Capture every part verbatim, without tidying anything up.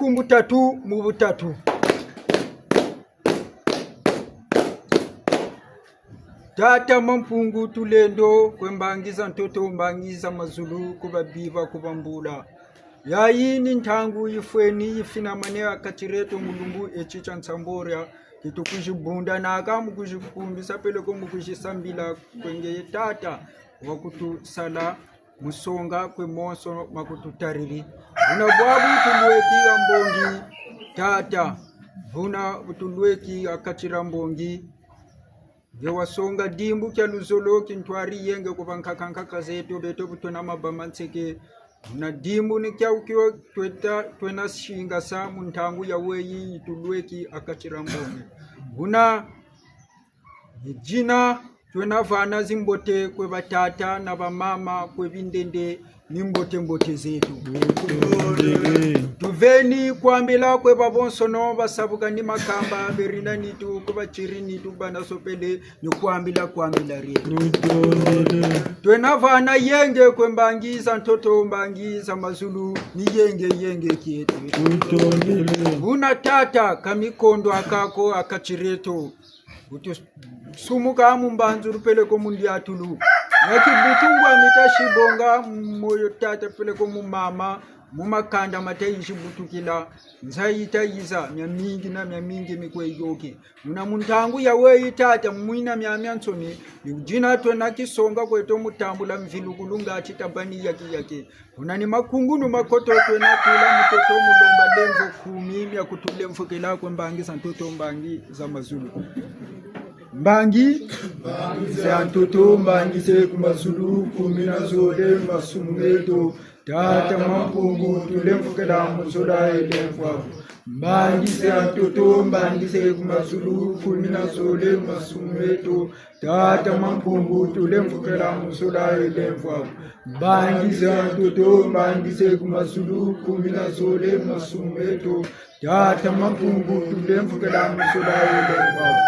Mu butatu, mu butatu. Tata Mampungu Tulendo, kwe mbangi za ntoto, mbangi za mazulu, ku babiba, ku bambula. Yayi ni ntangu yifweni, yifinamane ha kati dieto mu lumbu eti tia nsamboria, ki tukwizi bundanaka, mu kwizi kumbisa peleko mu kwizi sambila kwe ngeye Tata, wa kutusala mu songa kwe monso ma kututariri. Buna bwabu tulweki ha mbongi, Tata. Buna bu tulweki ha kati dia mbongi. Nge wasonga dimbu kia luzolo, kintwari yenge ku bankaka nkaka zeto, beto bu twena maba ma nseke. Buna dimbu ni kia kio tweta, twena singasa mu ntangu ya weyi yi tulweki ha kati dia mbongi. Buna ni dina twena vana zimbote kwe batata na bamama, kwe bindende, ni mbote mbote zeto. Tuveni kwambila kwe babonsono basabuka ni makamba, beri na nitu, kwe batiri nitu, bana sopele, ni kwambila, kwambila dieto. Twena vana yenge kwe mbangi za ntoto, mbangi za mazulu, ni yenge, yenge kieto. Buna Tata, ka mikondo akako ha kati dieto. Wutusumuka mu mbanzulu peleko mu ndiatulu. Ya kibutu ngwa mita sibonga moyo Tata peleko mu mama, mu makanda mata yizi butukila. Nza yita yiza, miamingi na miamingi mi kwe yoke. Muna mu ntangu ya weyi Tata, mwina miamiansoni, ni dina twena kisonga kweto mu tambula mvilukulu ngati tabani yaki yaki. Kuna ni makungunu makoto twena tula mutoto mu lomba lemvo kumi mia kutulemvokela kwe mbangi za ntoto, mbangi za mazulu. Mbangi, mbangi za ntoto, mbangi ze ku mazulu, kumi na zole masumu meto. Tata Mampungu, tulemvokela mu nzola ye lemvo aku. Mbangi za ntoto, mbangi ze ku mazulu, kumi na zole masumu meto. Tata Mampungu, tulemvokela mu nzola ye lemvo aku. Mbangi za ntoto, mbangi ze ku mazulu, kumi na zole masumu meto. Tata Mampungu, tulemvokela mu nzola ye lemvo aku.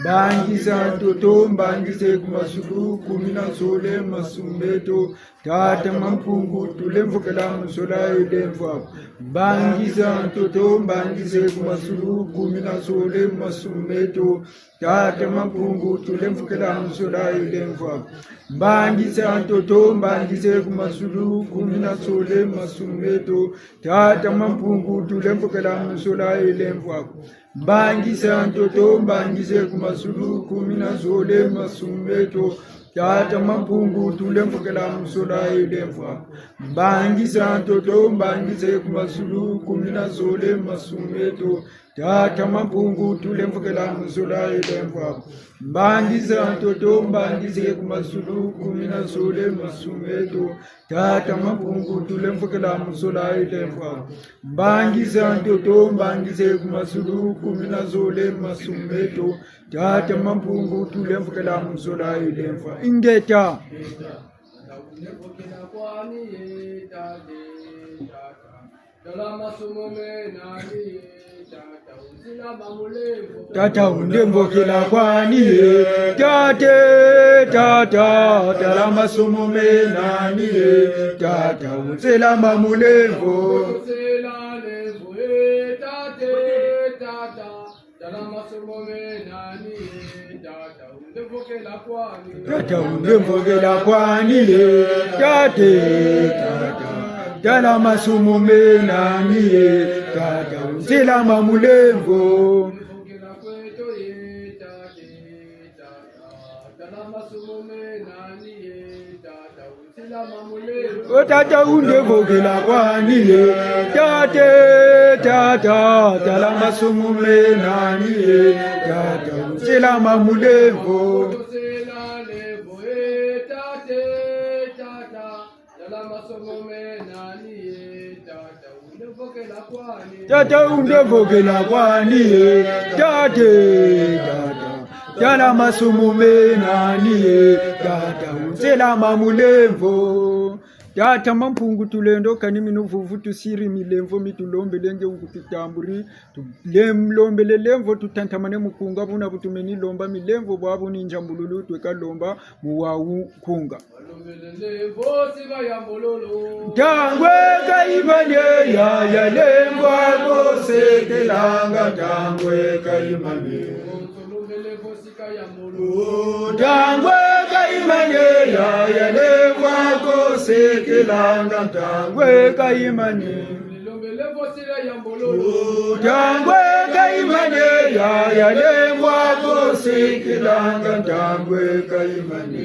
Mbangi za ntoto, mbangi ze ku mazulu, kumi na zole masumu meto. Tata Mampungu, tulemvokela mu nzola ye lemvo aku. Mbangi za ntoto, mbangi ze ku mazulu, kumi na zole masumu meto. Tata Mampungu, tulemvokela mu nzola ye lemvo aku. Mbangi za ntoto, mbangi ze ku mazulu, kumi na zole masumu meto. Tata Mampungu, tulemvokela mu nzola ye lemvo aku. Mbangi za ntoto, mbangi ze ku mazulu, kumi na zole masumu meto. Tata Mampungu, tulemvokela mu nzola ye lemvo aku. Mbangi za ntoto, mbangi ze ku mazulu, kumi na zole masumu meto. Tata Mampungu, tulemvokela mu nzola ye lemvo aku. Mbangi za ntoto, mbangi ze ku mazulu, kumi na zole masumu meto. Tata Mampungu, tulemvokela mu nzola ye lemvo aku. Mbangi za ntoto, mbangi ze ku mazulu, kumi na zole masumu meto. Tata Mampungu, tulemvokela mu nzola ye lemvo aku. Ingeta. Tala masumu mena ni ye, Tata, wu nzila ma mulemvo. Tata, wu ndemvokela kwani ye, Tate, Tata, tala masumu mena ni ye, Tata, wu nzila ma mulemvo. Wu nzila lemvo, eh, Tate, Tata. Tala masumu mena ni ye, Tata, wu ndemvokela kwani. Tata, wu ndemvokela kwani ye, Tate, Tata. Tala masumu mena ni ye, Tata, wu nzila ma mulemvo. Ndemvokela kweto ye, Tate, Tata. Tala masumu mena ni ye, Tata, wu O Tata, wu ndemvokela kwani ye, Tate, Tata, tala masumu mena ni ye, Tata, wu nzila ma mulemvo. Tata, wu ndemvokela kwani ye, Tate, Tata, tala masumu mena ni ye, Tata, wu nzila ma mulemvo. Tata Mampungu Tulendo, kani minu vuvu tusiri milemvo mi tulombele nge wu kututamburi, tulombele lemvo tutantamane mu nkunga, buna bu tumeni lomba milemvo bwabu ni nzambululu tweka lomba mu wawu nkunga. Ntangu eka yibane ya, ya lemvo ako. Sekelanga ntangwe kayimane. Ntangwe kayimane, yaya lembwa ko sekelanga ntangwe kayimane. Ntangwe kayimane, yaya lembwa ko sekelanga ntangwe kayimane.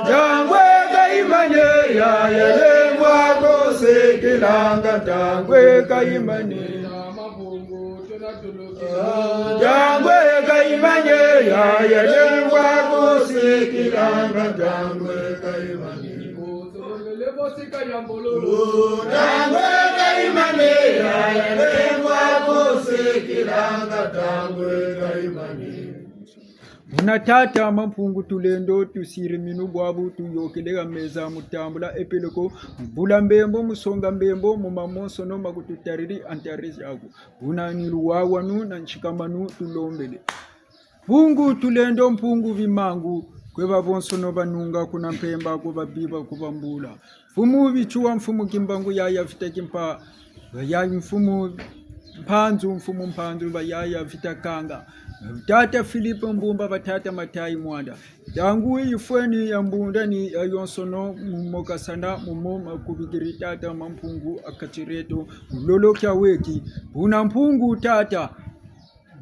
Ntangwe kayimane, yaya lembwa ko sekelanga ntangwe kayimane. Ntangwe kayimane, yaya lembwa ko sekelanga ntangwe kayimane. Ntangwe kayimane, yaya lembwa ko sekelanga ntangwe kayimane. Buna tata Mampungu Tulendo, tusiri minu bwabu, tuyôkele ha meza, mu tambula e peleko, mu bula mbembo, mu songa mbembo, mu mamonsono ma kututariri ha ntari zaku. Buna ni luwawanu na nsikamanu tulombele. Mpungu Tulendo, Mpungu Bimangu, kwe babonsono banunga kuna mpemba, kwe babiba, kwe bambula. Mfumu Bitsua, Mfumu Kimbangu, yaya Vita Kimpa, yaya Mfumu Mpanzu, Mfumu Mpanzu, bayaya Vita Kanga. Tata Philippe Mbumba, batata Matayi Mwanda. Ntangu yifweni ya mbunda ni yayonsono mu mokasana, mu mo makubikiri tata Mampungu a kati dieto, mu lolo kia weki. Buna Mpungu tata,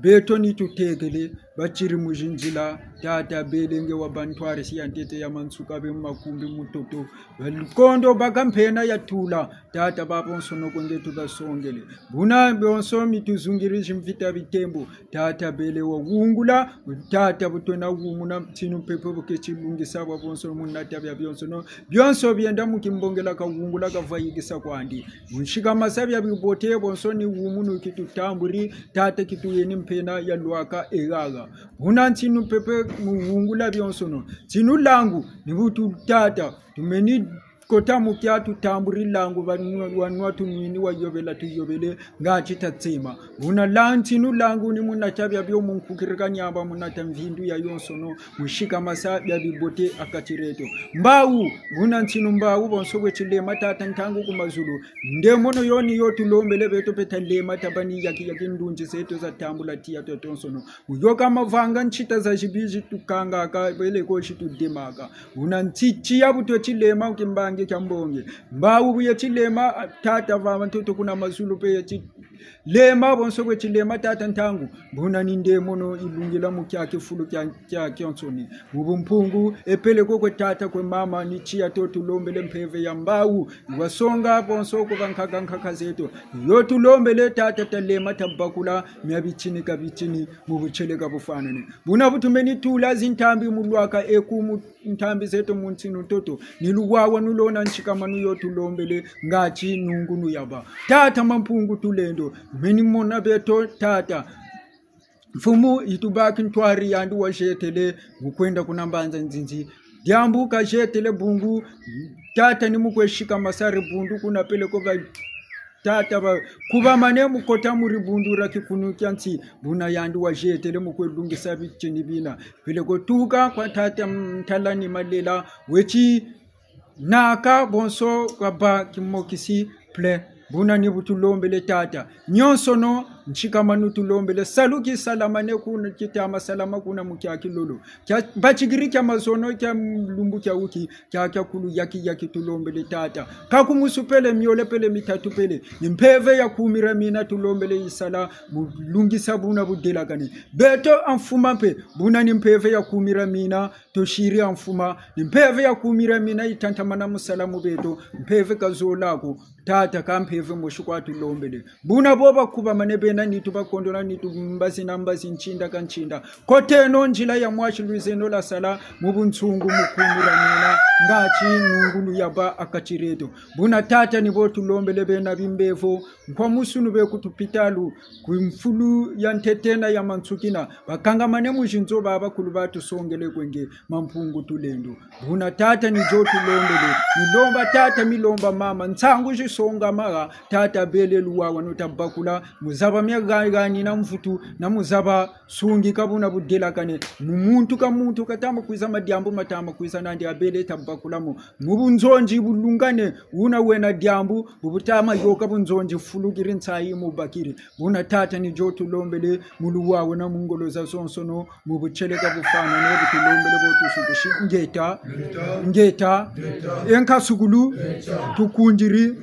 beto ni tutekele, batiri mu zinzila, tata bele nge wabâ ntwarisi ya ntete ya mansuka be makumbi mutoto. Ba lukondo baka mpena ya tula, tata babonsono kwe nge tubasongele. Buna bionso mi tuzungiri zi mvita bitembo, tata bele wawungula, tata bu twena wumuna ntinu mpepe bu keti lungisa bwabonsono mu nata bia bionsono. Bionso bienda mu kimbongela kawungula kavayikisa kwandi. Mu nsikamasa bia bibote bonso ni wumunu ki tutamburi, tata ki tuyeni mpena ya lwaka e haha. Buna ntinu mpepe mu wungula bionsono. Ntinu langu, ni bu tu tata, tumeni kota mu kia tutamburi langu, wanwa, wanwa tunwini, wayobela tuyobele, ngati tatsema. Buna la ntinu langu ni mu nata bia bio mu nkukirika nyamba mu nata mvindu yayonsono, mu nsikamasa bia bibote a kati dieto. Mbawu, buna ntinu mbawu bonso bwe tilema tata ntangu ku mazulu. Ndemono yo ni yo tulombele beto mpe talema tabâ ni yaki yaki ndunzi zeto zatambula tiya twatonsono. Mu yôka mavanga ntita za zibi zitukangaka, peleko zitudemaka. Buna ntiti ya bu twe tilema mu kimbangi kia mbongi. Mbawu bu ye tilema, tata va ntoto kuna mazulu mpe ye tilema, bonso bwe tilema tata ntangu. Buna ni ndemono yilungila mu kia kifulu kia, kia kionsoni. Mu bumpungu, e peleko kwe tata kwe mama, ni tiya to tulombele mpeve ya mbawu. Wasonga bonso ku bankaka nkaka zeto. Yo tulombele tata talema tabakula, mia bitini ka bitini, mu butieleka bufwanane. Buna bu tumeni tula zintambi mu lwaka eku mu ntambi zeto mu ntinu ntoto, ni luwawanu lona nsikamanu yo tulombele, ngati nungunu yabâ. Tata Mampungu Tulendo, meni mona beto, tata. Mfumu yitubaki ntwari yandi wazietele, mu kwenda kuna mbanza nzinzi. Diambu kazietele bungu, tata ni mu kwe sikamasa dibundu kuna peleko ba tata ba, kubamane mu kota mu dibundu dia kikunu kia nsi, buna yandi wazietele mu kwe lungisa bitini bina. Peleko tuka kwa tata Ntala ni Malela, weti naka bonso kabâ kimokisi plein. Buna ni bu tulombele tata. Nionsono, nsikamanu tulombele. Salu kisalamane kuna, kitama salama kuna mu kia kilolo. Kia batikiri kia mazono, kia lumbu kia wuki. Kia, kia kulu yaki, yaki tulombele tata. Ka ku musu pele, miole pele, mitatu pele. Ni mpeve ya kumira mina tulombele yisala, mu lungisa buna budelakane. Beto a mfuma mpe, buna ni mpeve ya kumira mina, tusiri a mfuma. Ni mpeve ya kumira mina, yitantamana mu sala mu beto. Mpeve ka zola ko. Tata, ka mpeve mosi kwa tulombele. Buna bo bakubamane bena nitu bakondona nitu mbazi na mbazi, ntinda ka ntinda. Koteno nzila ya mwasi lwizeno lwasala mu bunsungu mu kumira mina, ngati nungunu yabâ a kati dieto. Buna tata ni bo tulombele bena bimbevo, nkwa musunu be ku tupitalu, ku mfulu ya ntete na ya mansukina, bakangamane mu zinzo ba bakulu batusongele kwe nge, Mampungu Tulendo. Buna tata ni zo tulombele, mi lomba tata, mi lomba mama, nsangu zisongama ha, tata bele luwawanu tabakula, mu zaba Mia gani na mvutu na muzaba sungika buna budelakane. Mu muntu ka muntu katama kwiza, madiambu matama kwiza nandi abele tabakula mo. Mu bunzonzi bulungane, wuna wena diambu, bu butama yoka bunzonzi fulukiri nsayi mubakiri. Buna tata ni dio tulombele mu luwawa na mu ngolo zazonsono, mu butieleka bufwana ne bu tulombele bo tusukisi. Ngeta, ngeta, e nkasukulu, tukundiri.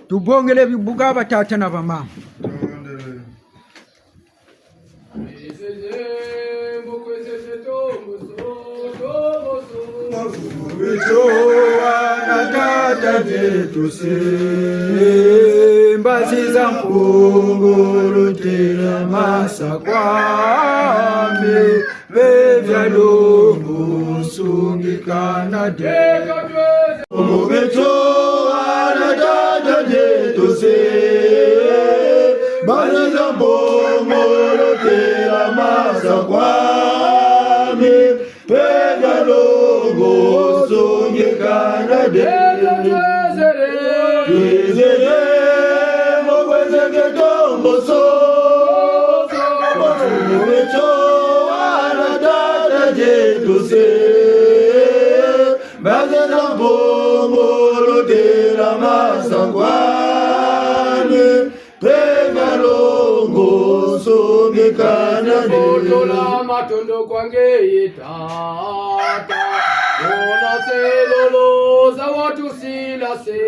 Tubongele bibuka batata na bamama. Beto bana tata dieto se, mbazi za Mpungu lutela masa kwame, mpe bia longo sungikana de. Beto bana tata dieto se, mbazi za Mpungu lutela masa kwame, mpe bia longo sungikana de. Twizele, mo kwezeke tomboso. Beto bana tata dieto se, mbazi za Mpungu lutela masa kwame, mpe bia longo sungikana de. Botola matondo kwa nge ye tata. Bona se lolo za watusila se.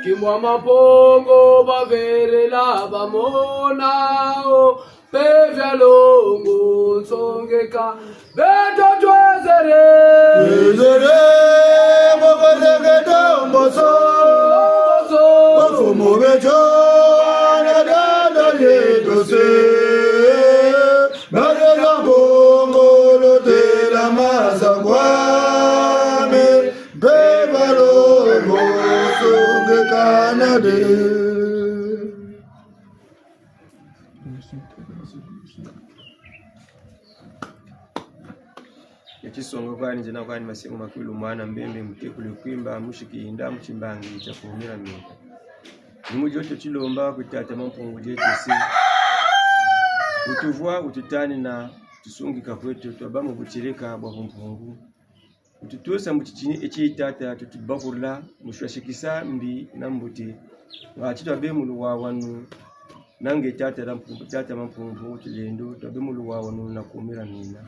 Kimwa Mpungu baverela bamona o. Mpe bia longo sungika, beto twizele. Twizele, mo kwezeke tomboso. Tomboso. Kwa mfumu beto, na dada dieto se. Mbazi za Mpungu lutela masa kwame, mpe bia longo sungikana de. Ya tisongo kwani, nzena kwani, masengo makulu, mwana Mbembe, mutekulu Kwimba, mushiki Inda, mu timbangi tia kumira mika. Ni mu dio tutilomba kwe tata Mampungu dieto se. Wutuvwa, wututanina, tusungika kweto, twabâ mu butieleka bwa bumpungu. Wututusa mu titini eti tata, tutubakurila, mu swashikisa mbi na mbote. Ngatu twabe mu luwawanu, na nge tata la Mpungu, tata Mampungu Tulendo, twabe mu luwawanu na kumira mina.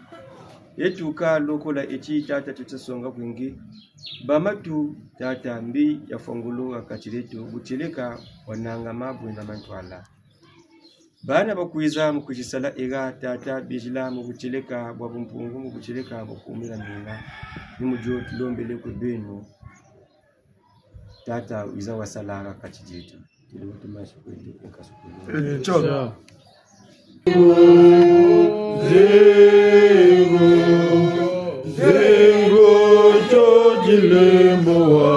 Yetuka lokola eti tata tutasonga kwe nge. Bâ matu tata, mbi ya fwa ngolo ha kati dieto, butieleka bwanangama bwena mantwala. Bana bakwiza mu kwizi sala ega tata, bizila mu butieleka bwa bumpungu, mu butieleka bwa kumira mina. Ni mu dio tulombele kwe beno. Tata, wiza wasala ha kati dieto. Tele wutu mashi kwende, e nkasukulu. Echo. Zengo, zengo, tio tilembo wa.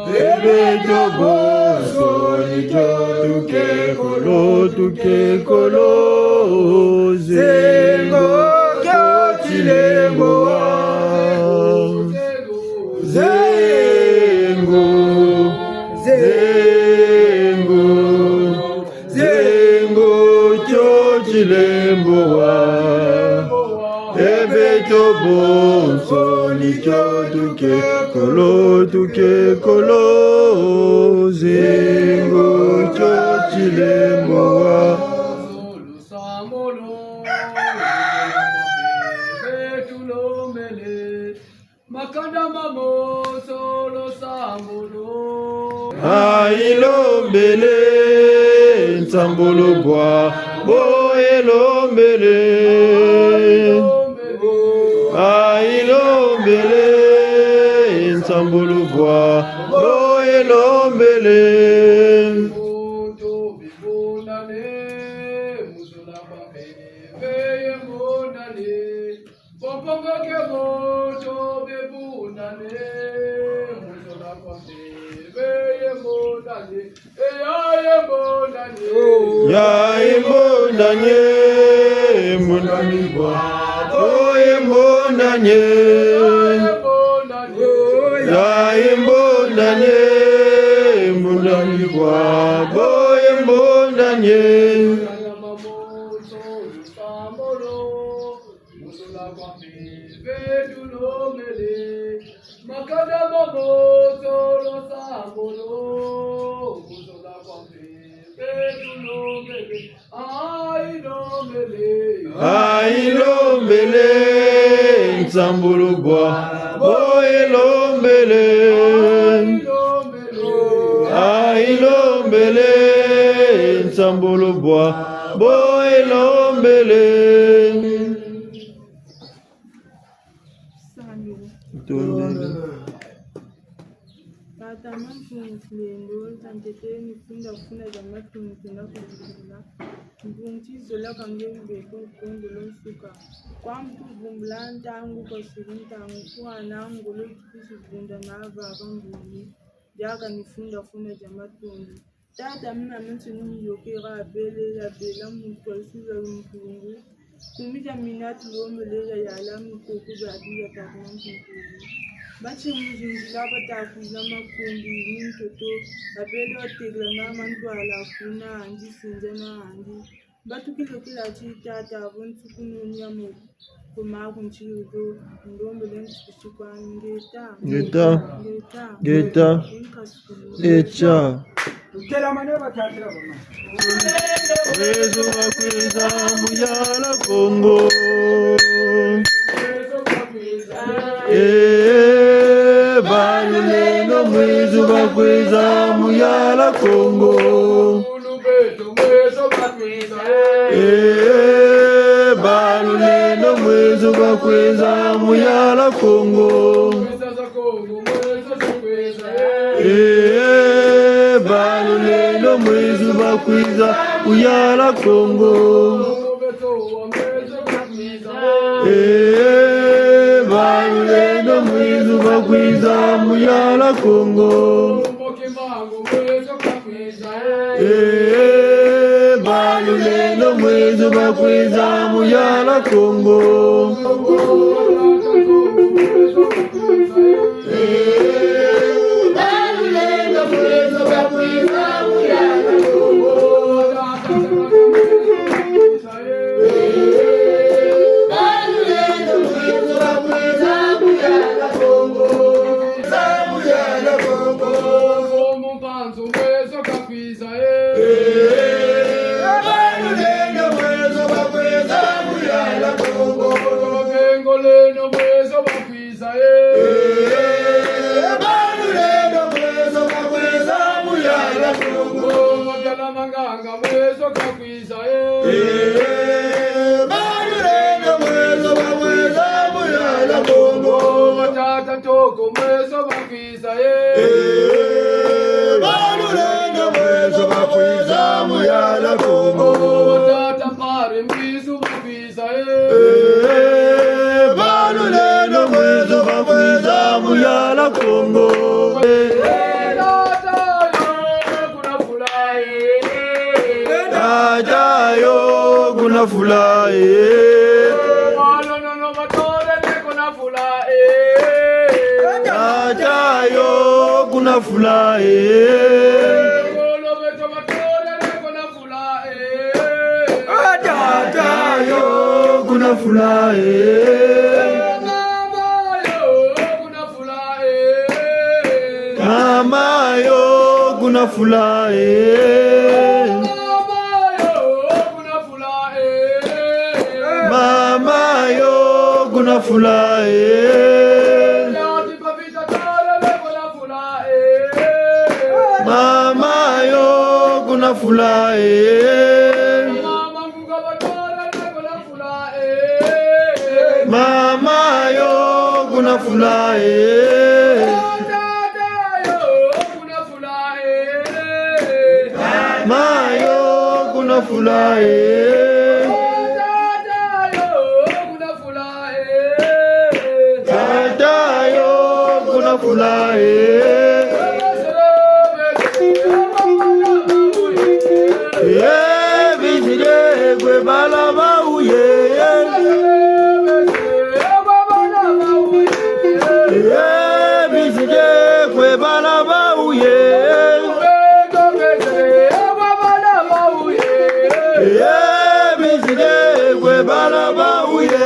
E beto bonso ni tio tukekolo, tukekolo. Zengo, tio tilembo wa. Zengo, zengo, zengo, tio tilembo wa. E beto bonso ni tio tukekolo, tukekolo. Zengo, tio tilembo wa. Makanda ma moso lusambulu. Ayi lombele nsambulu bwa bo elombele. Ayi lombele nsambulu bwa bo elombele. Muntu bibunane, muzola kwa mbele, beye mbonane. Popongo ke moto bebunane, muzola kwa mbebe ye mbonane, e ya ye mbonane. Ya ye mbonane, mbonane bwa, o ye mbonane. Ya ye mbonane. Ya ye mbonane. Betulombele, makanda ma moto lo sangolo, kuzola kwa mpe, betulombele, ayi lombele. Ayi lombele, nsambulu bwa, boye lombele. Ayi lombele, nsambulu bwa, boye lombele. Sambila. Tondele. Tata Mpungu Tulendo, tantete ni funda funda za matungu tuna kuzula. Mpungu tizola kange mbeto nkondo lo nsuka. Kwa mutu vumbula ntangu kwa siri ntangu, kwa na ngolo tukusi vunda na vava mbuni. Diaka ni funda funda za matungu. Tata, mina muntu ni miyokera abele, yabela mu kwesu ya mpungu. Kumi dia mina tulombele ya yala mu koko bia bi ya tata na mpungu. Bati mu zinzila bata kwiza makumbi ni ntoto, abele wategla na mantwala kuna andi sinza na andi. Batukile kila ti tata, avo nsuku nuni ya moko. Kuma kuntiri do, ndombele nsukusi kwa ngeta. Ngeta. Ngeta. Ngeta. Nkasukulu. Echa. Mwezo bakwiza muyala Kongo. Eh, balulendo mwezo bakwiza muyala Kongo. Eh, balulendo mwezo bakwiza muyala Kongo. Eh, balulendo mwezo bakwiza muyala Kongo. Eh, balulendo mwezo bakwiza muyala Kongo. Eh, balulendo mwezo bakwiza muyala Kongo. Tata Toko mweso bakwiza, eh. Eh, balulendo mweso bakwiza muyala Kongo. Tata Mpari mbisu bakwiza, eh. Eh, balulendo mweso bakwiza muyala Kongo. Eh, tata yo, kuna fula, eh. Tata yo, kuna fula, eh. Tata yo, kuna fula, eh. Tata yo, kuna fula, eh. Mama yo, kuna fula, eh. Mama yo, kuna fula, eh. Mama yo, kuna fula, eh. Mama yo, kuna fula, eh. Ma yo, kuna fula, eh. Tata yo, kuna fula, eh. Eh, bizide kwe bala ba uye, eh. Eh, bizide kwe bala ba uye. Eh, bizide kwe bala ba uye.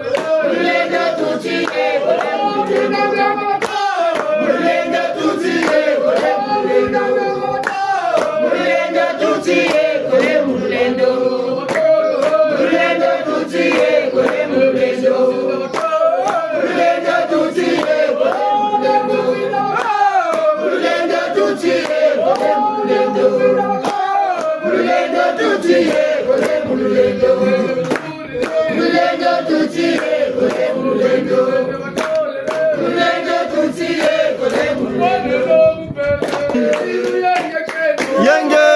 Yenge!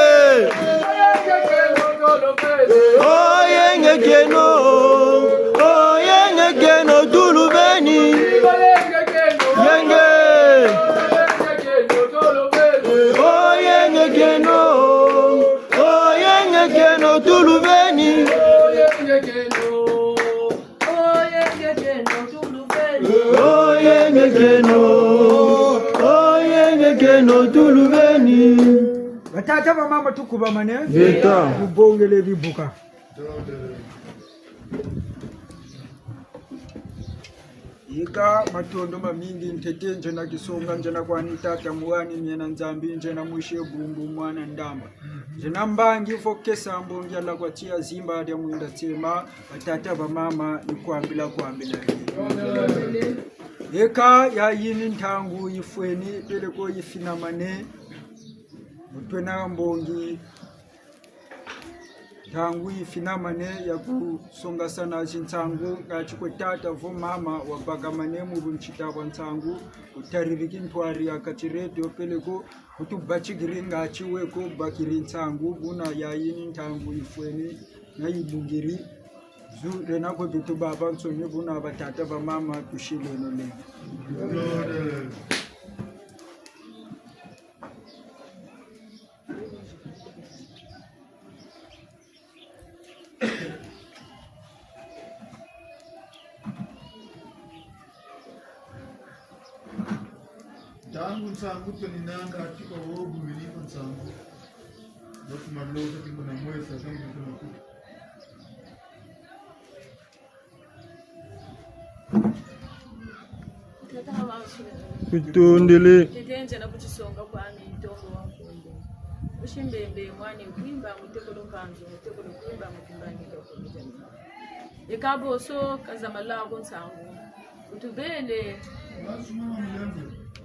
Oh, yenge kieno! Oh, yenge kieno, tulubeni! Yenge! Oh, yenge kieno! Oh, yenge kieno, tulubeni! Oh, yenge kieno, oh, yenge kieno, tulubeni. Batata, bamama, tukubamane. Ngeta. Tubongele bibuka. Yika matondo mamingi ntete, nzena kisonga, nzena kwani tata muwani, miena Nzambi, nzena mwisi Bumbu, mwana Ndamba. Nzena mbangi vo kesa mbongi ala kwa tia zimba dia mwinda tsema, batata, bamama, ni kwambila, kwambila. Eka ya yini ntangu yifweni, peleko yifinamane, mutwena mbongi, ntangu yifinamane ya kusongasana zinsangu, ngati kwe tata vo mama wabakamane mu buntsita bwa nsangu, kutariri kintwari ya kati dieto, peleko kutubatikiri ngati weko bakiri nsangu, buna ya yini ntangu yifweni, na yibungiri. Zu lena kwe beto babansoni, buna batata, bamama, tusileno lena. Ntangu nsangu twaninanga, ati kwa wobu mini kwa nsangu. Batu maloza kingo na mwesa, kangu kuna kutu. Tutondele. Tete nzena kutisonga kwami, ntongo wa nkumbu. Usimbembe mwane kwimba, mutekolo kanzo, mutekolo kwimba, mutimbangi kwa kumijana. Eka bonso, kazamala ku nsangu. Utubele.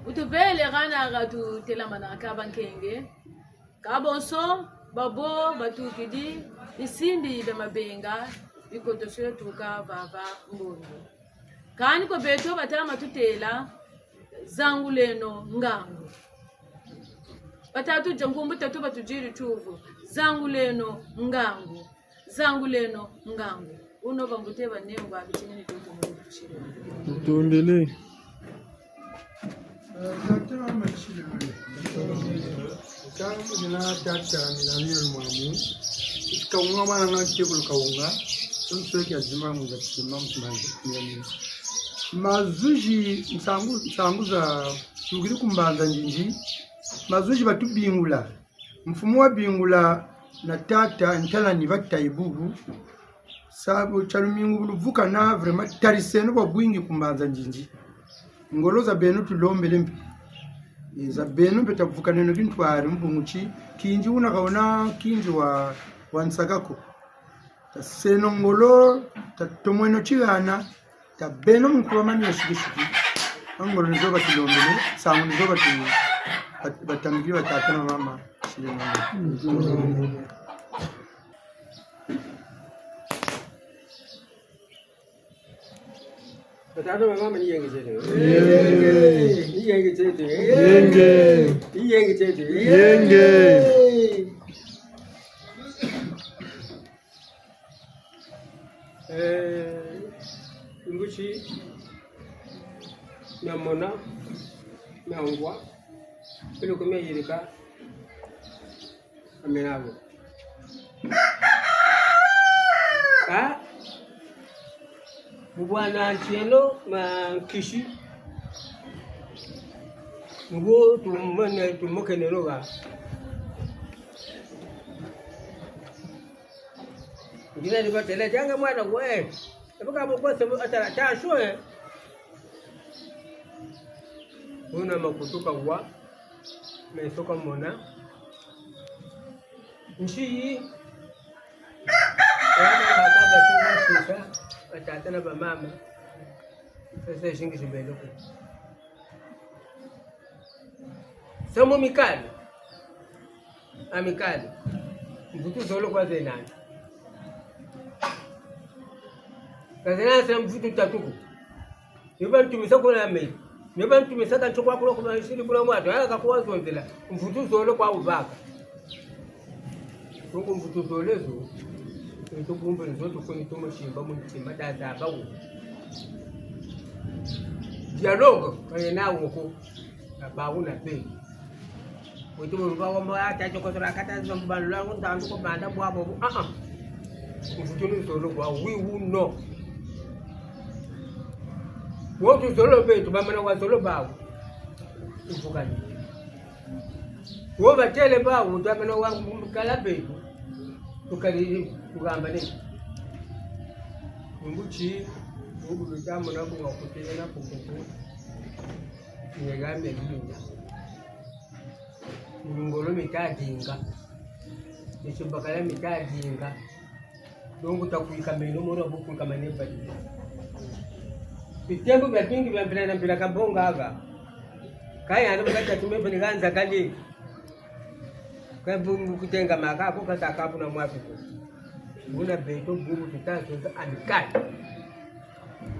Utubele gana gatu telamana kaba nkenge. Ka bonso, babo batukidi bisimbi bia mabenga, bikotoso tuka vava mbongo. Kani kwa beto batama tutela, zanguleno ngangu. Batatu dia nkumbu tatu batudiri tuvu, zanguleno ngangu. Zanguleno ngangu. Uno bambuta banengwa bitini ni tutu mu tushire. Tutondele. Eh, tata wa mashile mwe. Tata mujina tata ni Daniel Mwamu. Kaunga mwana na ntekolo Kaunga. Nsweki ya zimba mu za kisima mu kimbangi. Mazuzi nsangu, nsangu za tukiri ku mbanza Ndjindji. Mazuzi batubingula. Mfumu wabingula na tata Ntalani bata ibubu. Sa bu tia lumingu bu luvukana, vraiment, tariseno bwa bwingi ku mbanza Ndjindji. Ngolo za beno tulombele mpe. E, za beno mpe tavukaneno kintwari, mbungu ti, kindi wuna kawona kindi wa, wa nsaka ko. Taseno ngolo, tatomweno tihana, tabeno mu nkuba mani ya sikisiki. Ngolo ni zo batulombele, nsangu ni zo batu-, bat-, batambikiri batata na mama, sile mama. Tata na mama, ni yenge tieto. Yenge. Ni yenge tieto. Yenge. Ni yenge tieto. Yenge. Eh, mbuti, mia mona, mia ngwa, peleko mia yirika, a mena bo. Ka, mu bwana ntielo ma nkisi, mbo tumene, tumokeneno ha. Ndina di batêle, tianga mwana we. Ebuka bo kwa se atala, ta sho, eh. Buna makutu kawa, meso kamona. Nsi yi. Bana bakaka batunga sisa, batata na bamama. Sasa isingi sibeleko. Samu mikali. A mikali. Mvutu zole kwa zenani. Ka zenani sa mvutu tatu ko. Ni ba ntumisa kuna me. Ni ba ntumisa ka ntoko wa kulo kuma siri kuna mwatu. Aya kakuwa zonzela. Mvutu zole kwa wubaka. Kongo mvutu zole zo. Nto kumbe nzo tufweni tomo simba mu ntima ta zaba wo. Dialogue, ka yena wo ko. Na bawu na be. Wetu mu ba wa mwa ta toko tora kata zo mbalula, ntandu ko banda bwa bo. Ah, ah. Mvutu ni zolo kwa, oui ou non. Wo tu zolo beto, bamana wa zolo bawu. Mvukani. Wo batêle bawu, bamana wa kala beto. Tukali, tugamba ne. Mbuti, mbuti tamona ko wakutele na kukuku. Nyega me linda. Ngolo mita dinga. Misimbakala mita dinga. Donc, ta kwika meno mona bu kwika mane badi. Bitembo bia bingi bia mpila na mpila kabonga aga. Kaya ndo baka tume bani ganza kali. Ka bu kutenga maka ko kata kabu na mwatu ko. Buna beto bubu tuta zonza a mikali.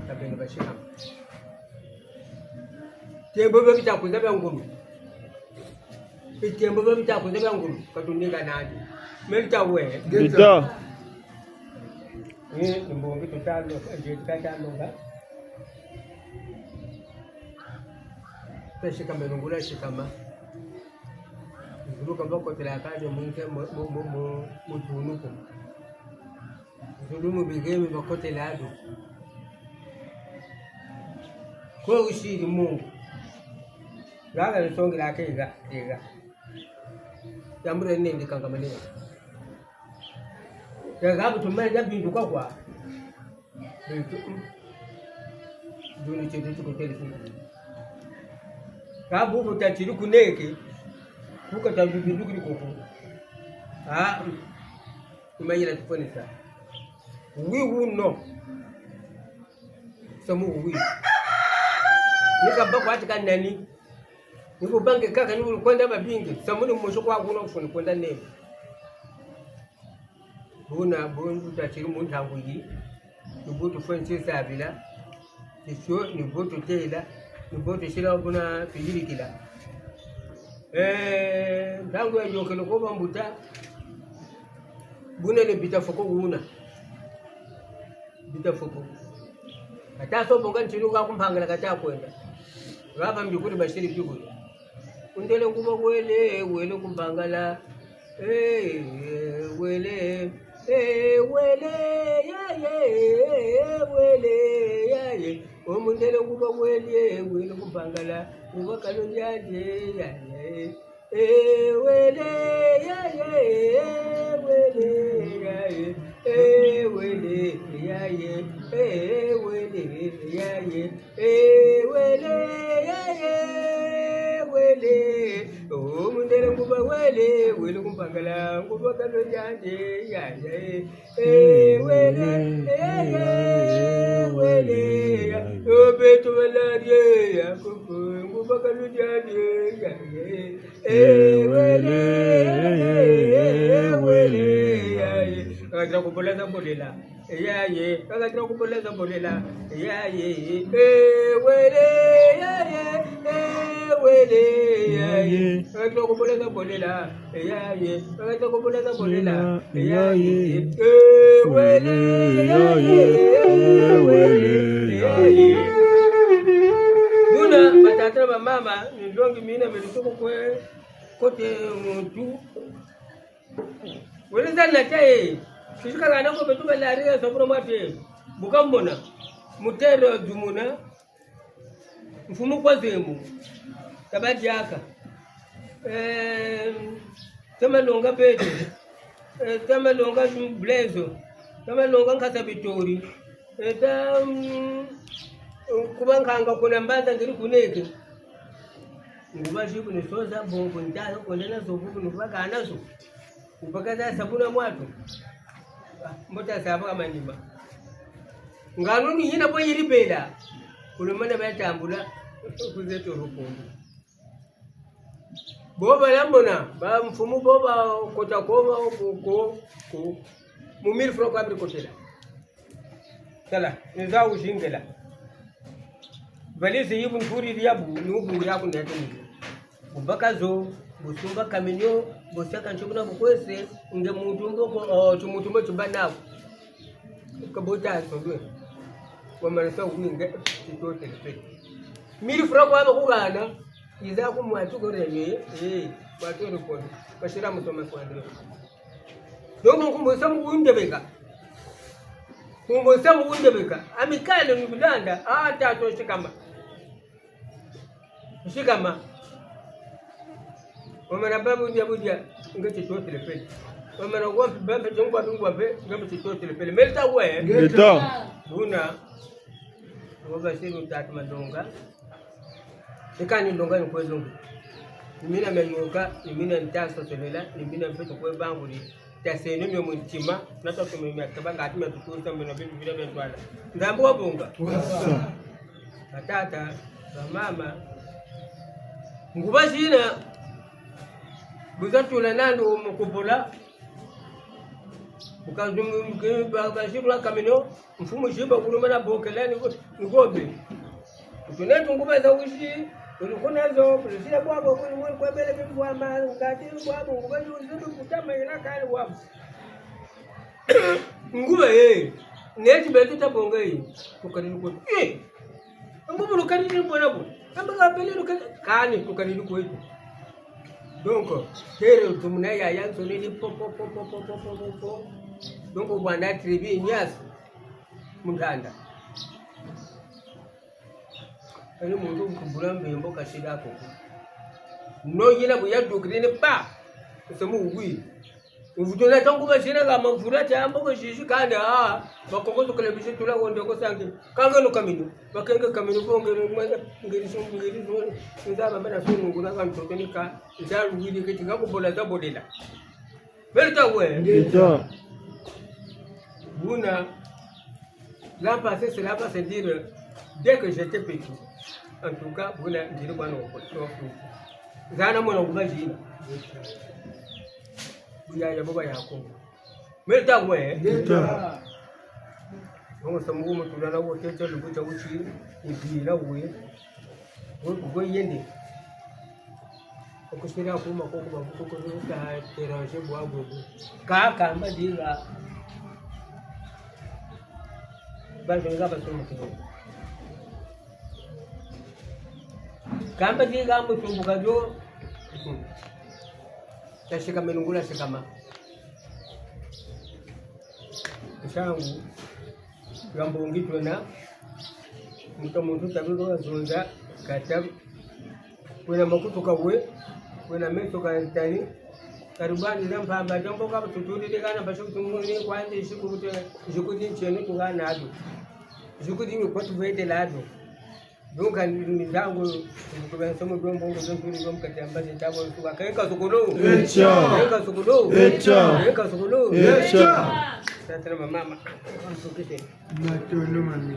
Ka beno basika. Tembo bia bita kwiza bia ngolo. Bitembo bia bita kwiza bia ngolo, ka tuninga nandi. Meri ta we. Bita. Ni mbongi tuta longa, nje tuta longa. Tasikama, ngolo sikama. Ngolo kamba kotela kaje mu nke, mu, mu, mu, mu, mu tunu ko. Zulu mu bigemi bakotela ado. Ko usiri mungu. Gaga nsongela ke iga, iga. Yambure nende kangamane. Ya gabu tumene ya bindu kwa kwa. Bindu, mm. Duni chetu tukotele sunu. Gabu buta chiri kuneke. Kuka ta bindu kiri koko. Ah, mm. Imanyila tufonesa. Oui ou non? Samu oui. Ni kaba kwa tika nani? Ni kubange kaka ni kwenda mabingi. Samu ni mosi kwa kuna kufuni kwenda nene. Buna, buna buta chiri mu ntangu yi. Ni bu tufweni zabila. Tisho, ni bu tutêla. Ni bu tusila buna tuyirikila. Eh, ntangu ya yokele ko bambuta. Buna ni bita foko kuna. Bita foko. Kata so bonga ntinu ka ku Mpangala kata kwenda. Baba mbikuri basiri bikuri. Mundele nguba wele, wele ku Mpangala. Eh, eh, wele. Eh, wele, ya, ye, eh, wele, ya, ye. O mundele nguba wele, wele ku Mpangala. Nguba kalo ya, ye, ya, ye. Eh, wele, ya, ye, eh, wele, ya, ye. Eh, wele, ya, ye, eh, wele, ya, ye. Eh, wele, ya, ye, wele. Oh, mundele nguba wele, wele ku Mpangala, nguba kalo ya, ye, ya, ye. Eh, wele, eh, eh, wele, ya. Oh, beto bala, ye, ya, koko, nguba kalo ya, ye, ya, ye. Eh, wele, eh, eh, wele. Yaye, bakatila kubola za bolela. Yaye, bakatila kubola za bolela. Yaye, eh, wele, yaye, eh, wele, yaye. Bakatila kubola za bolela. Yaye, bakatila kubola za bolela. Yaye, eh, wele, yaye, eh, wele, yaye. Buna, batata na bamama, ni nlongi mina meri tuku kwe, kote muntu. Wele za nata e. Sisi kala na ko beto balari ya sabura mate. Bu kamona. Mutero zumuna. Mfumu kwa zemu. Tabadiaka. Eh, tama longa beto. Eh, tama longa blezo. Tama longa nkasa bitori. Eh, ta, mm, kuba nkanga kuna mbaza ngiri kuneke. Nguba zi kuni soza bongo nta kondena zo bu kuni bakana zo. Mpaka za sabuna mwatu. Ah, mbo ta saba ka manima. Ngano ni yina bo yiri bela. Kulumana ba tambula. Kuze to rukundu. Bo balamona, ba mfumu bo bakota ko, ba ko, ko, ko. Mu mille francs kwa biri kotela. Tala, ni za wuzingela. Valise yi bu nturi ya bu, ni bu ya ku nete ni. Bu baka zo, bu sumba kaminio, bu saka ntsokuna bu kwese, nge muntu mbo ko, o, ti muntu mbo ti bana ko. Ka bo ta so lwe. Wa mana sa wu nge, ti to tele pe. Mille francs kwa ba ku gana, yiza ku mwatu ko reme, eh, mwatu ko. Kasira musoma kwa ndre. Donc, nkumbu samu kundebeka. Nkumbu samu kundebeka. Amicale ni bilanda, ah, ta to sikama. Sikama. Wamana ba budia budia, nge ti to tele pe. Wamana wa mpe ba mpe tongwa tongwa pe, nge ti to tele pe. Meri ta we. Ngeta. Buna. Wo ba siru tata malonga. Eka ni longa ni kwe longa. Ni mina me yoka, ni mina nta sosolela, ni mina mpe to kwe banguri. Ta seno mio mu ntima, na ta tume mia kaba ngati mia tukusa mio na bintu bina bia ntwala. Nzambi wa bonga. Wasa. Batata, bamama. Nguba zina, bu za tula nandi wo mu kupola. Bu ka zum-, bu ka, bu ka sikula kamino. Mfumu ziba kuluma na bokela ni ko-, ni kobe. Tuna tu nguba za wizi, tuna kuna zo, tuna sila bwabo, kuni mwe kwa bele bimbo ama, ngati bwabo, nguba zi wizi, tu kutama ila kani bwabo. Nguba, eh, neti beto ta bonga, eh, tukari ni ko, eh, nguba lukari ni bona bo, amba ka bele lukari, kani tukari ni ko, eh. Donc, tere tumuna ya ya nsoni ni po, po, po. Donc, bwanda tribu nyas, munganda. Ani muntu kubula mbembo kasida ko. No yina bu yadukiri ni pa. Samu wi. Uvutuna tangu basina ka mavula ta mbo ko sisi kanda, ah, bakoko tukele bisi tula wonde ko sangi. Kanga no kamino. Bakenge kamino ko ngeri, ngeri so, ngeri so. Nzaba mbana so nguna ka ntoto ni ka. Nza luwiri keti ka kubola za bolela. Meri ta we. Ngeta. Buna, l'an passé, cela va se dire, dès que j'étais petit. En tout cas, buna, ndiri bwana wa ko. Zana mwana nguba zina. Buya ya baba ya ko. Meri ta we. Ngeta. Ngo samu mutula na wo tete lubuta uchi, ibi na we. Go, go yende. Okusira kuma koko bavuko ko ta teranje bwa go. Ka, kamba diga. Ba zinga ba sumu kido. Kamba diga musumbu kajo. Tasikama nungula sikama. Nsangu, ya mbongi twena, muntu muntu tabi ko zonza, kata, kwena makutu ka we, kwena meso ka tani, karibani na mpamba, jambo ka tutuli de kana, basu tumuni kwandi, siku bute, siku di ntieno tu kana ado. Siku di mi kwa tuvete lado. Donc, ntangu, kubela somo dio mbongo, dio nturi, dio mukati ya mbazi, ntangu, nsuka, kenka sukulu. Echa. Kenka sukulu. Echa. Kenka sukulu. Echa. Tata na mama. Matondo mami.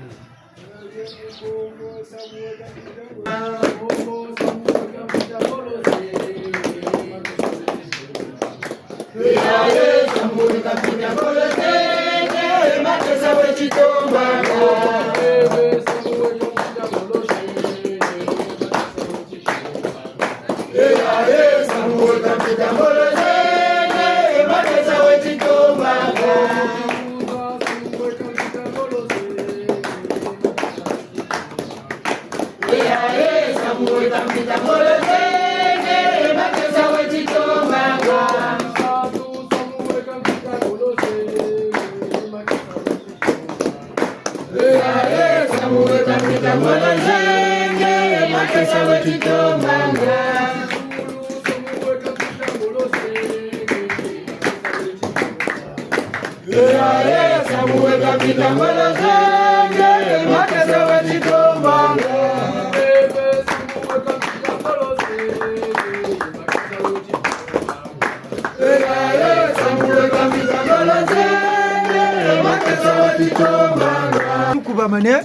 Tukubamane.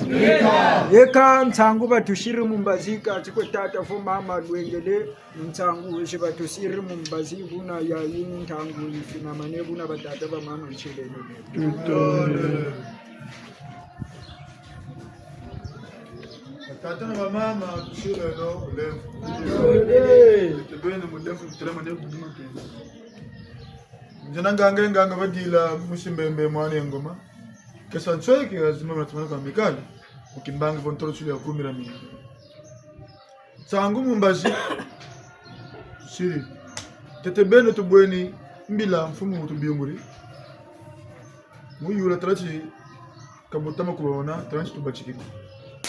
Eka nsangu batusiri mu mbazi kati kwe tata vo mama Lwengele. Nsangu zi batusiri mu mbazi buna yayi ntangu yifinamane buna batata bamama nsileno. Batata na bamama, tusileno bulemvo. Tubeni bulemvo, tutelamane ku bima kenda. Nzena nganga, nganga badila musi mbembe mwana ya ngoma. Kesa nsweke, azima mwana tumana kwa mikali. Mu kimbangi vo ntolo suli ya kumira mina. Nsangu mu mbazi. Siri. Tete beno tubweni mbila mfumu tubiunguri. Mu yula tala ti ka butama kubawona, tala ti tubatikiri.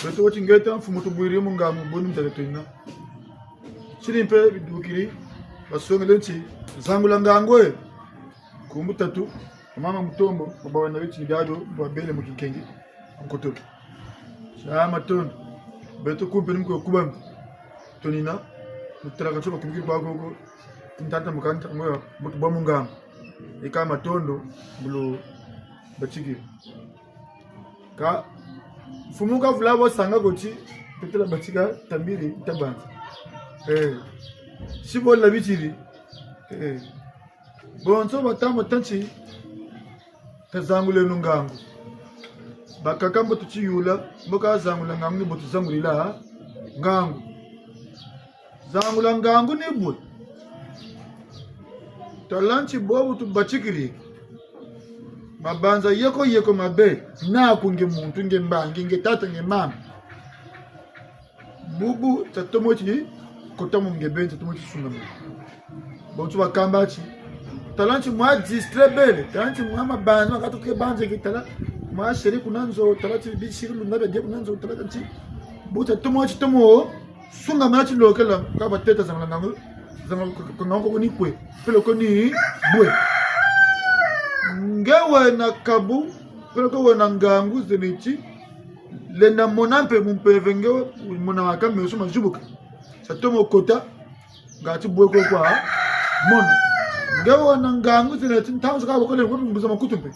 Beto wati ngeta mfumu tubwiri mu ngangu boni mutale twena. Siri mpe bidukiri, basongele nti, zangula ngangu e. Nkumbu tatu, mama Mutombo, babawena biti ni biabio, babele mu kinkengi. Nkotoki. Sa matondo. Beto kumpe ni mukwe kubanga. Tonina. Mutala katsoka kumikiri kwa koko. Ntata mukanta ngoya mutu bwa mu ngangu. Eka matondo. Mbulo batikiri. Ka mfumu kavula bo sanga ko ti. Petela batika tambiri tabanza. Eh. Si bo labitiri. Eh. Bonso batama tanti, tazanguleno ngangu. Bakaka mbo tutiyula, mbo kazangula ngangu ni mbo tuzangulila ngangu. Zangula ngangu ni bwe. Tala nti bobu tubatikiri. Mabanza yeko yeko mabe, naku nge muntu, nge mbangi, nge tata, nge mama. Bubu, tatomo ti kota mu nge beni, tatomo ti sungama. Bonso bakamba ti, tala nti mwa distrait bele, tala nti mwa mabanza, makatu ke banze ki tala, mwa seri kuna nzo, tala ti bisiri lunda bia dia kuna nzo, tala nti, bu tatomo ti tomo, sungama ti lokela, ka bateta zangula ngangu, zangula k-, k-, ngangu ko ni kwe, peleko ni bwe. Nge wena kabu, peleko wena ngangu zeni ti, lenda mona mpe mu mpeve nge mona waka meso mazibuka. Sa tomo kota, ngati bwe ko kwa mona. Nge wena ngangu zena ti ntangu zaka bokole kwa mbuza makutu mpe.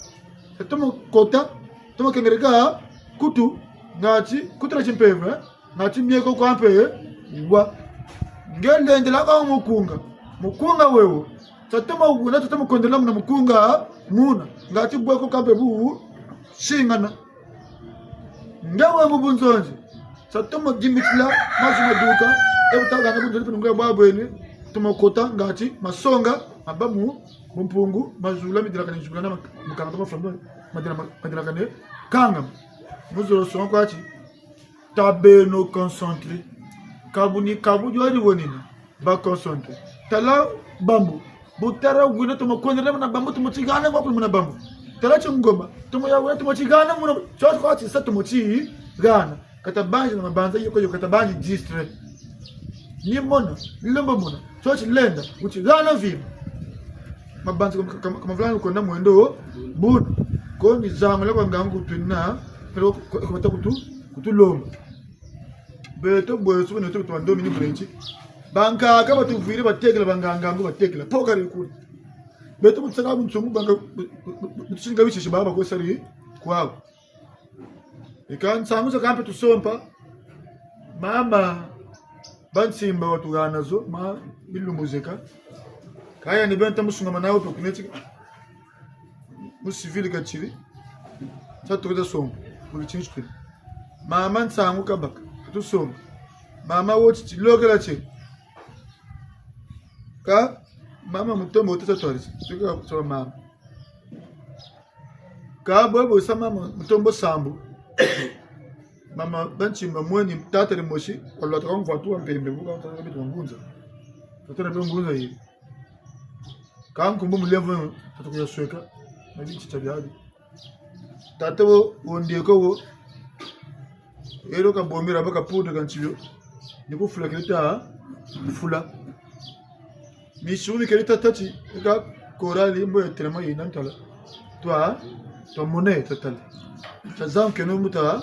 Sa tomo kota, tomo kengereka kutu, ngati kutu na timpeve, eh? Ngati mie ko kwa mpe, wa. Nge lendela kwa mukunga. Mukunga wewo. Sa tomo wuna, sa tomo kondela muna mukunga, muna. Ngati bwe ko kwa mpe bu, singana. Nge we mu bunzonzi, sa tomo dimbitila, mazu maduka, e bu tagana bunzonzi pe nungu ya bwa bweni, tomo kota ngati, masonga, maba mu, mu mpungu, mazula midilakane, zula na mak-, mukanga tomo flambo, madila-, madilakane, kanga. Muzolo songa kwa ti, tabeno concentré. Kabu ni kabu dio di wenina. Ba concentré. Tala bambu. Bu tala wina tomo kondela muna bambu, tomo ti hana kwa kulu muna bambu. Tala ti ngoma. Tomo ya wina tomo ti hana muna. Tsoto kwa ti sa tomo ti hana. Ka tabanzi na mabanza yoko yoko ka tabanzi distrait. Ni mona, ni lembo mona. Tsoto ti lenda, wuti hana vima. Mabanza kama, kama, kama vula ni konda mwendo, buna. Ko ni zangula kwa ngangu twena, pero ko, ko, ko bata kutu, kutulomba. Beto bweso bene tuku twa ndomini bwenzi. Bankaka batuvwiri batekela, banganga ngo batekela. Poka ri kuri. Beto butsaka bunsungu banga, bu-, bu-, bu-, bu-, butusinga bisisi baba kwe sari kwawu. Eka nsangu za kampe tusompa. Mama, bansimba watuhana zo, ma bilumbu zeka. Kaya ni bento musungamana wo pe kuneti. Mu civil ka tiri. Sa tukuta songa. Mu bitini tiri. Mama nsangu kabaka. Tusonga. Mama wo titi lokela tiri. Ka mama Mutombo wo tata twari. Tuka kutola mama. Ka bwe bwe sa mama Mutombo sambu. Mama Bantimba mweni tata dimosi, walwata kwa mvwatu wa mpembe, buka tata beto wa ngunza. Tata na beto ngunza yiri. Ka nkumbu mulemvo, tata kuya sweka, na bitita biabi. Tata wo, wo ndeko wo, ero ka bombera baka poudre ka ntibio, ni kufula keleta, fula. Misimu mi keleta tâ ti, eka korali mbo ya telama yina ntala. Twa, twa mone, twa tale. Tazangukeno mbo ta,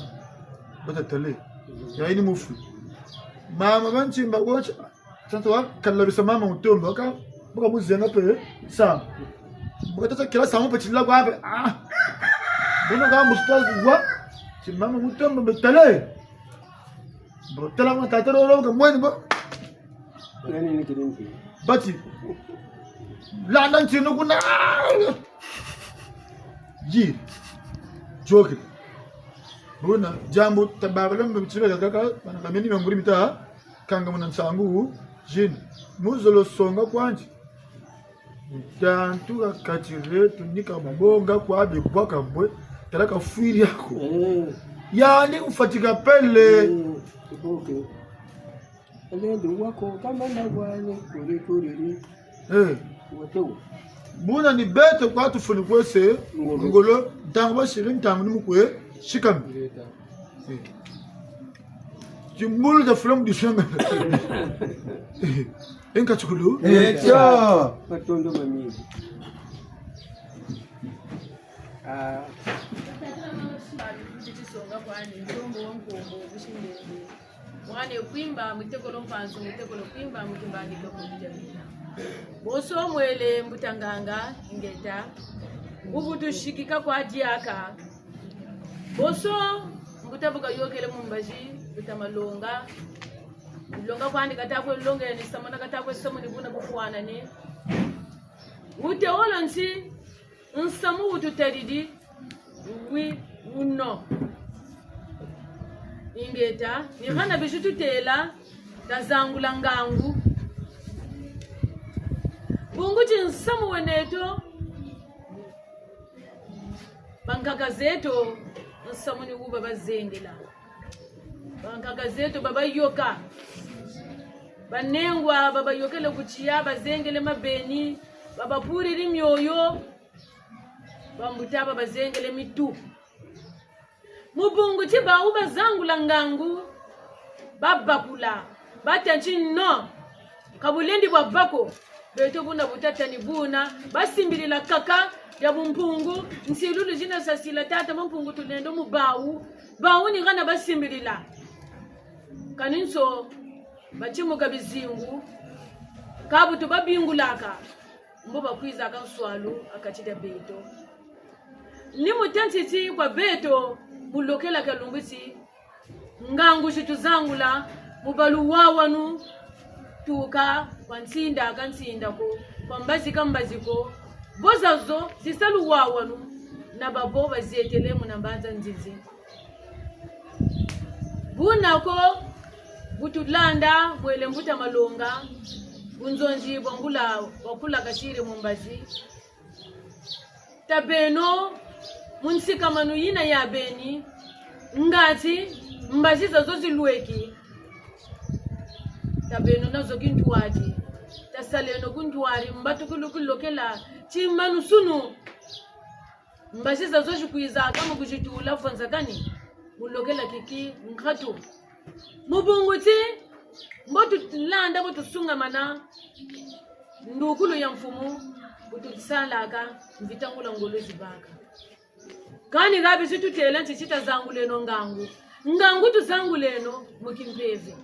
mbo ta tale. Ya yini mufu. Mama Bantimba wote, tata wa kalabisa mama Mutombo, ka, baka muzenga pe, sa. Baka tata kela sa mbo pe tila kwa pe, ah. Bono ka musta wa, ti mama Mutombo mbe tale. Bo, tala mwa tata lolo, ka mweni bo. Nani ni kiri nti? Bati. Landa ntinu kuna. Yi. Joke. Buna, diambu tababala mbe mitiba kaka, bana kameni manguri mita, kanga muna nsangu, jini. Muzolo songa kwandi. Ntantu ka kati dieto ni ka bonga kwa bibwaka bwe, tala kafwiri ako. Mm. Yandi kufatika pele. Mm. Iboke. Ele ndu wako, kamana wane, kore kore ni. Eh. Wato. Buna ni beto kwa tufuni kwese, ngolo. Ngolo, ntangu basiri ntangu ni mukwe, sikami. Ngeta. Eh. Timbulu ta fula mu disanga. Enka tukulu. Eto. Matondo mamingi. Ah. Mwana Kwimba, mutekolo Mpanzu, mutekolo Kwimba, mu Kimbangi toko kudia. Bonso mwele mbuta nganga, ingeta. Nguvu tusikika kwa diaka. Bonso, mbuta bu kayokele mu mbazi, mbuta Malonga. Longa kwandi kata kwe longa ya ni samuna kata kwe samuni buna bufwanane. Wute wolo nsi, nsamu wututariri, wi wuno. Ingeta, ni hana bizi tutela, tazangula ngangu. Bungu ti nsamu weneto, bankaka zeto, nsamu ni wu babazengela. Bankaka zeto babayoka. Banengwa babayokele ku tiya, bazengele mabeni, babapuriri mioyo, bambuta babazengele mitu. Mu bungu ti bawu bazangula ngangu, babakula, batâ ti no, ka bulendi bwa bâ ko, beto buna bu tata ni buna, basimbilila kaka dia bumpungu, nsilulu zina zasila tata Mampungu Tulendo mu bawu, bawu ni hana basimbilila. Kani nso, batimuka bizingu, ka bu tubabingulaka, mbo bakwizaka nswalu ha kati dia beto. Ni mu tâ ntiti kwa beto, mu lokela ka lumbu ti, ngangu zi tuzangula, mu bâ luwawanu, tuka kwa nsinda ka nsinda ko, kwa mbazi ka mbazi ko, bo zazo zisa luwawanu, na babo bazietele muna mbanza nzinzi. Buna ko, bu tulanda, bwele mbuta Malonga, bunzonzi bwa ngula, bwa kula kasiri mu mbazi. Tabeno mu nsikamanu yina ya beni, ngati mbazi zazo zilweki. Tabeno nazo kintwari. Tasaleno ku ntwari, mbatukulu kulokela, timanu sunu. Mbazi zazo zikwizaka mu kuzitula fwanzakani, mu lokela kiki nkatu. Mu bungu ti, mbo tulanda, mbo tusungamana, ndukulu ya mfumu, bu tusalaka, mvita ngula ngolo zibâka. Kani ha bizi tutela nti ti tazanguleno ngangu. Ngangu tuzanguleno mu kimpeve.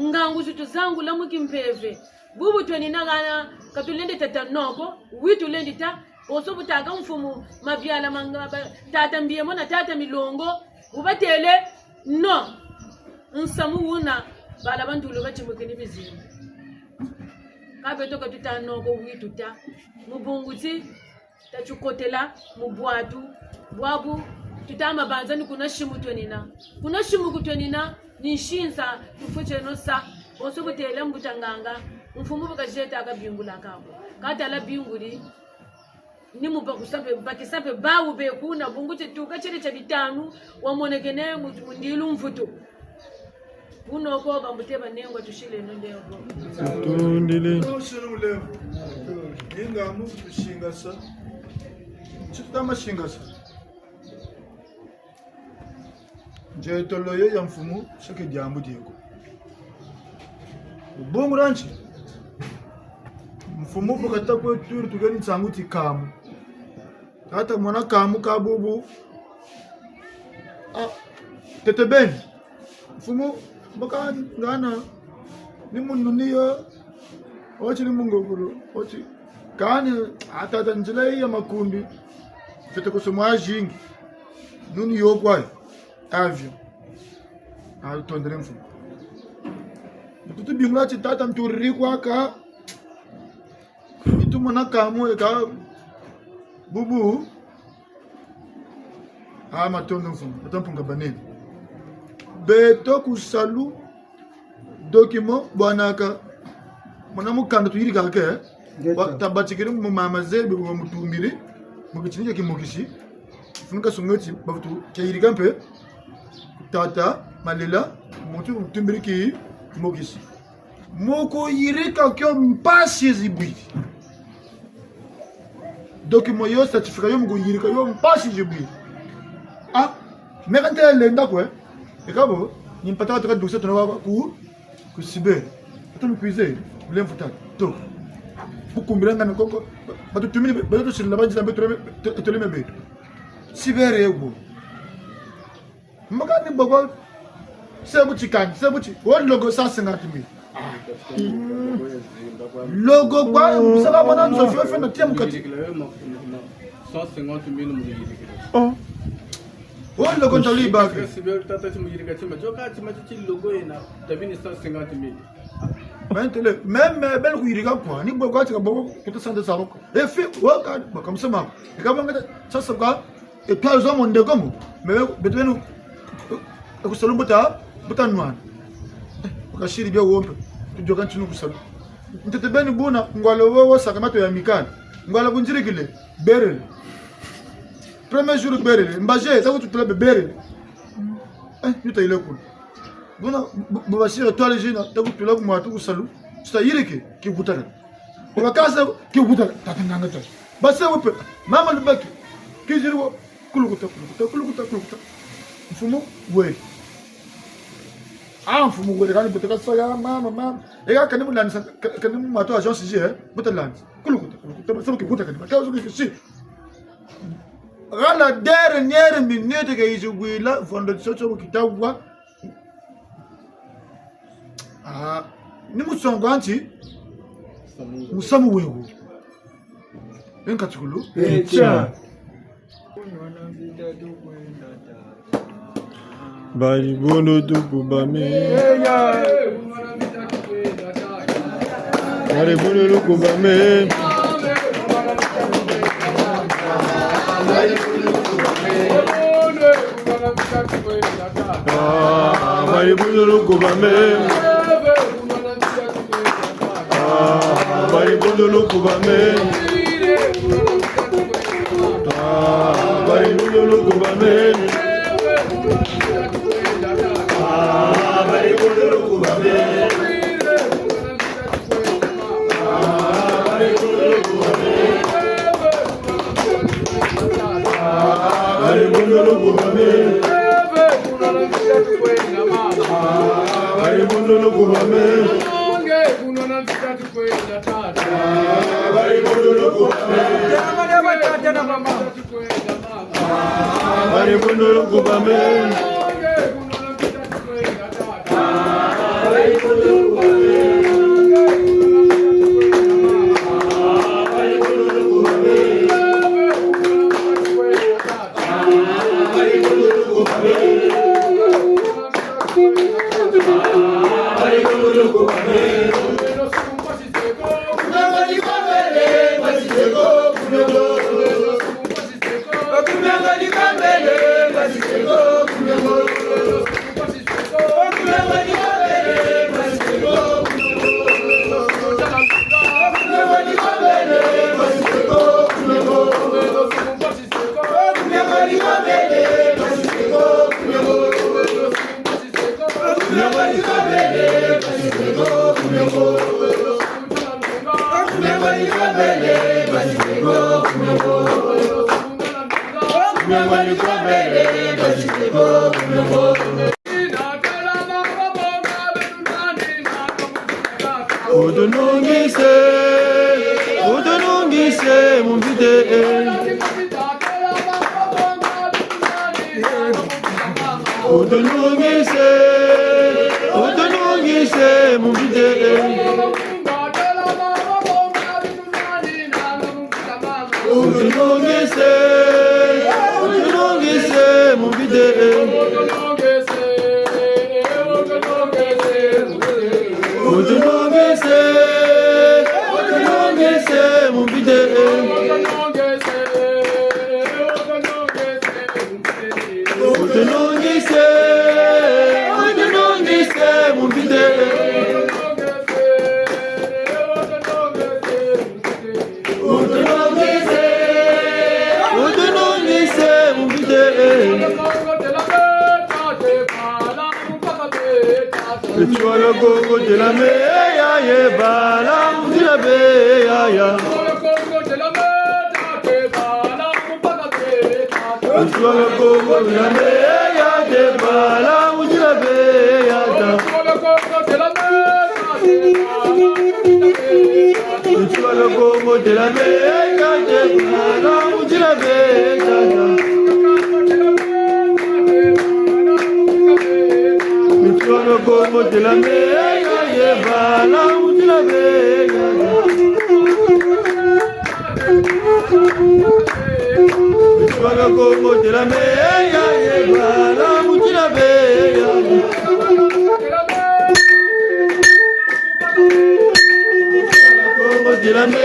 Ngangu zi tuzangula mu kimpeve. Bubu tweni na hana, ka tulendi tâ tâ no ko, wi tulendi tâ, bonso bu tâka mfumu, mabiala manga, ba, tata Mbiemo na tata Milongo, bu batêle, no. Nsamu wuna, bala ba ntulu batimukini bizingu. Ka beto ka tuta noko wi tuta. Mu bungu ti, tatukotela mu bwatu, bwabu tuta mabanza ni kuna simu twenina. Kuna simu ku twenina, ni nsinsa tufwetieno sa, bonso bu têle mbuta nganga, mfumu bu kazieta kabingula kabo. Ka tala binguli, ni mu bakisa mpe, bakisa mpe bawu be kuna, bungu ti tuka tiele tia bitanu, wamonekene mu, mu ndilu mvutu. Buna ko bambuta banengwa tusileno ndeko. Tutundile. Tusileno mulemvo. Inga mu tusingasa. Titama singasa. Nzietolo yo ya mfumu, seke diambu dieko. Bungu dia nti? Mfumu bu kata kwe turi tukeni nsangu ti kamu. Tata mona kamu ka bubu. Ah, tete beni. Mfumu, mbo ka ngana, ni mununi yo, oti ni mungogolo, oti. Kani, a tata nzila yi ya makumbi, fwete kusoma zingi. Nuni yo kwa, avion. A tondele mfumu. Tutu bingula ti tata nturiri kwa ka, Mitu mona kamu eka bubu. Ah, matondo mfumu, matondo mpunga banene. Beto ku salu, document bwanaka. Mona mukanda tuyirika ke. Ngeta. Wa, tabatikiri mu mama zebi wa mutumbiri, mu kitini kia kimokisi. Funika sungeti, bavutu kia yirika mpe, tata, malela, muntu mutumbiri kimokisi. Mu kuyirika kio mpasi zibwiri. Document yo, certificat yo, mu kuyirika yo mpasi zibwiri. Ah, meka nte lenda kwe. Eka bo, ni mpata katoka dukisa tuna wa ku, ku cyber. Ata mu kwize, mulemvo tata. To. Bukumbila ngana koko, batutumini, batutusila banjila mbe tole, tole mebe. Cyber ego. Maka ni boko, se buti kani, se buti. Wo logo cent cinquante mille. Logo kwa, musaka mwana nzo fio fio na tia mu kati. Cent cinquante mille mu yirikila. Oh. Wo logo ntali baka. Tata ti mu yirika tima. Joka tima ti logo yena, tabini cent cinquante mille. Maintenant, même, euh, bel kuyirika kwa, ni boko ati ka boko, kuta sante sa boko. E fi, wo ka, baka musema. Eka banga, sa sa kwa, e twa zo mo ndeko mo. Mais, beto beno, e ku salu mbuta, mbuta nwana. Eh, kasiri bia wo mpe. Tuyoka ntinu ku salu. Ntete beni buna, ngwala wo, wo saka mato ya mikani. Ngwala bunzirikile, berele. Premier jour berele, mbazi, sa kututula be berele. Eh, nita ile kuna. Buna, bu, bu basira twale zina, ta kutula ku mwatu ku salu. Tuta yirike, kikuta. Bakasa, kikuta, tata nanga tata. Basa wo mpe, mama lubaki. Kiziri wo, kulukuta, kulukuta, kulukuta, kulukuta. Mfumu, we. Ah, mfumu, we, kani mbuta kasa ya, mama, mama. Eka kani mulandisa, ka-, kani mu mwatu agence zi, eh, mbuta landisa. Kulukuta, kulukuta, basa wo kikuta kani, bakasa wo kisi. Hala dernière minute ke yizi wila, vendredi so so kita wa. Ah, ni musongo anti? Musamu wewu. Enka tukulu. Echa. Bari bono tukubame. Bari bono tukubame. Ah, bari bono tukubame. Ah, bari bono tukubame. Ah, bari bono tukubame. Ah, bari bono tukubame. Bari bono tukubame. Bari bono tukubame. Bari bono tukubame. Bari bono tukubame. Utunungise, utunungise mu mvita e. Utunungise, utunungise mu mvita e. Utunungise, utunungise mu mvita e. Utunungise, utunungise mu mvita e. Utunungise, utunungise mu mvita e. Utunungise, utunungise mu mvita e. Ntwala Kongo telame, ya ye bala, mutila be, ya ya. Ntwala Kongo telame, ya ye bala, mutila be, ya ta. Ntwala Kongo telame, ya ye bala, mutila be, ya ta. Ntwala Kongo telame, ya ye bala, mutila be, ya ta. Ntwala Kongo telame, ya ye bala, mutila be, ya. Ntwala Kongo telame,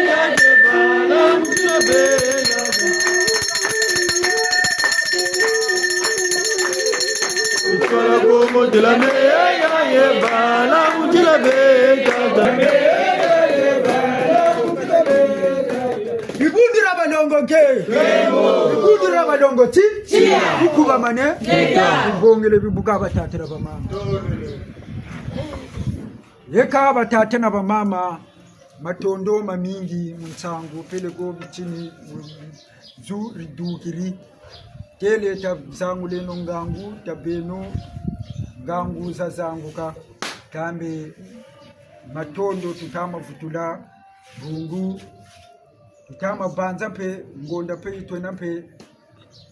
ya ye bala, mutila be, ya. Ntwala Kongo telame, ya ye bala, mutila be, tata. Dibundu dia balongo nke. Dibundu dia balongo ti. Kukuba mane. Tubongele bibuka batata na bamama. Yeka batata na bamama, matondo mamingi mu nsangu peleko bitini mu zu ridukiri. Tele tazanguleno ngangu, tabeno ngangu zazanguka. Kambe matondo tuta mavutula, bungu tuta mabanza mpe, ngonda mpe yi twena mpe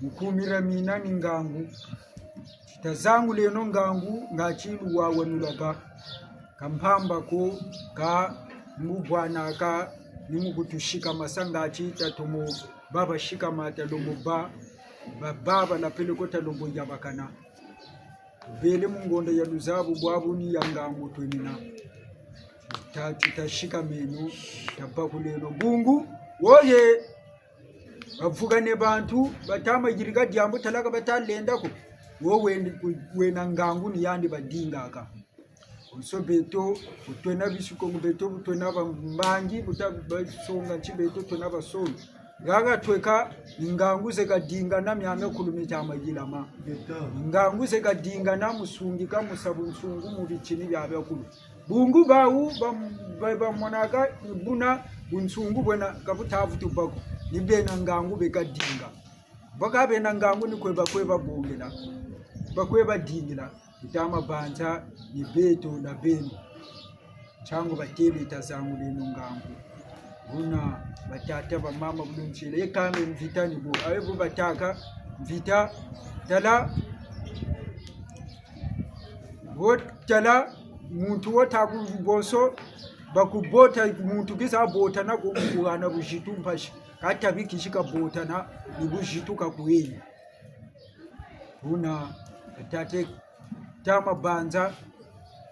mu kumira mina ni ngangu. Tazanguleno ngangu, ngati luwawa lulaba. Ka mpamba ko, ka mu bwana ka, ni mu kutushika masa ngati tatomo baba shikama, talembo ba, ba, baba na peleko talembo yabakana. Tubele mu ngonda ya luzabu bwabu ni ya ngangu twenina. Ta, tuta shikameno, tabakuleno bungu. Woye, bavukane bantu, bata mayirika diambu tala ka bata lenda ko. Wo wena, wena ngangu ni yandi badingaka. Bonso beto, bu twena bisi Kongo, beto bu twena bambangi, bu ta basonga nti beto twena basolo. Haha tweka, ni ngangu ze kadingana miamiakulu mita mayilama. Ni ngangu ze kadingana mu sungika, mu sa bunsungu mu bitini biabiakulu. Bungu bawu ba, ba, bamonaka buna bunsungu bwena ka buta vutu bâ ko. Ni bena ngangu be kadinga. Baka bena ngangu ni kwe bakwe babongela. Bakwe badingila. Tuta mabanza ni beto na beno. Ntiangu batele tazanguleno ngangu. Buna batata bamama bulu ntele. Ye kambe mvita ni bo. Awe bu batâka mvita. Tala. Bo tala muntu wo ta ku bonso. Bakubota muntu kisa botana ku, kuhana buzitu mpasi. Ka tabi kisi kabotana ni buzitu ka kuheni. Buna, batata, tuta mabanza,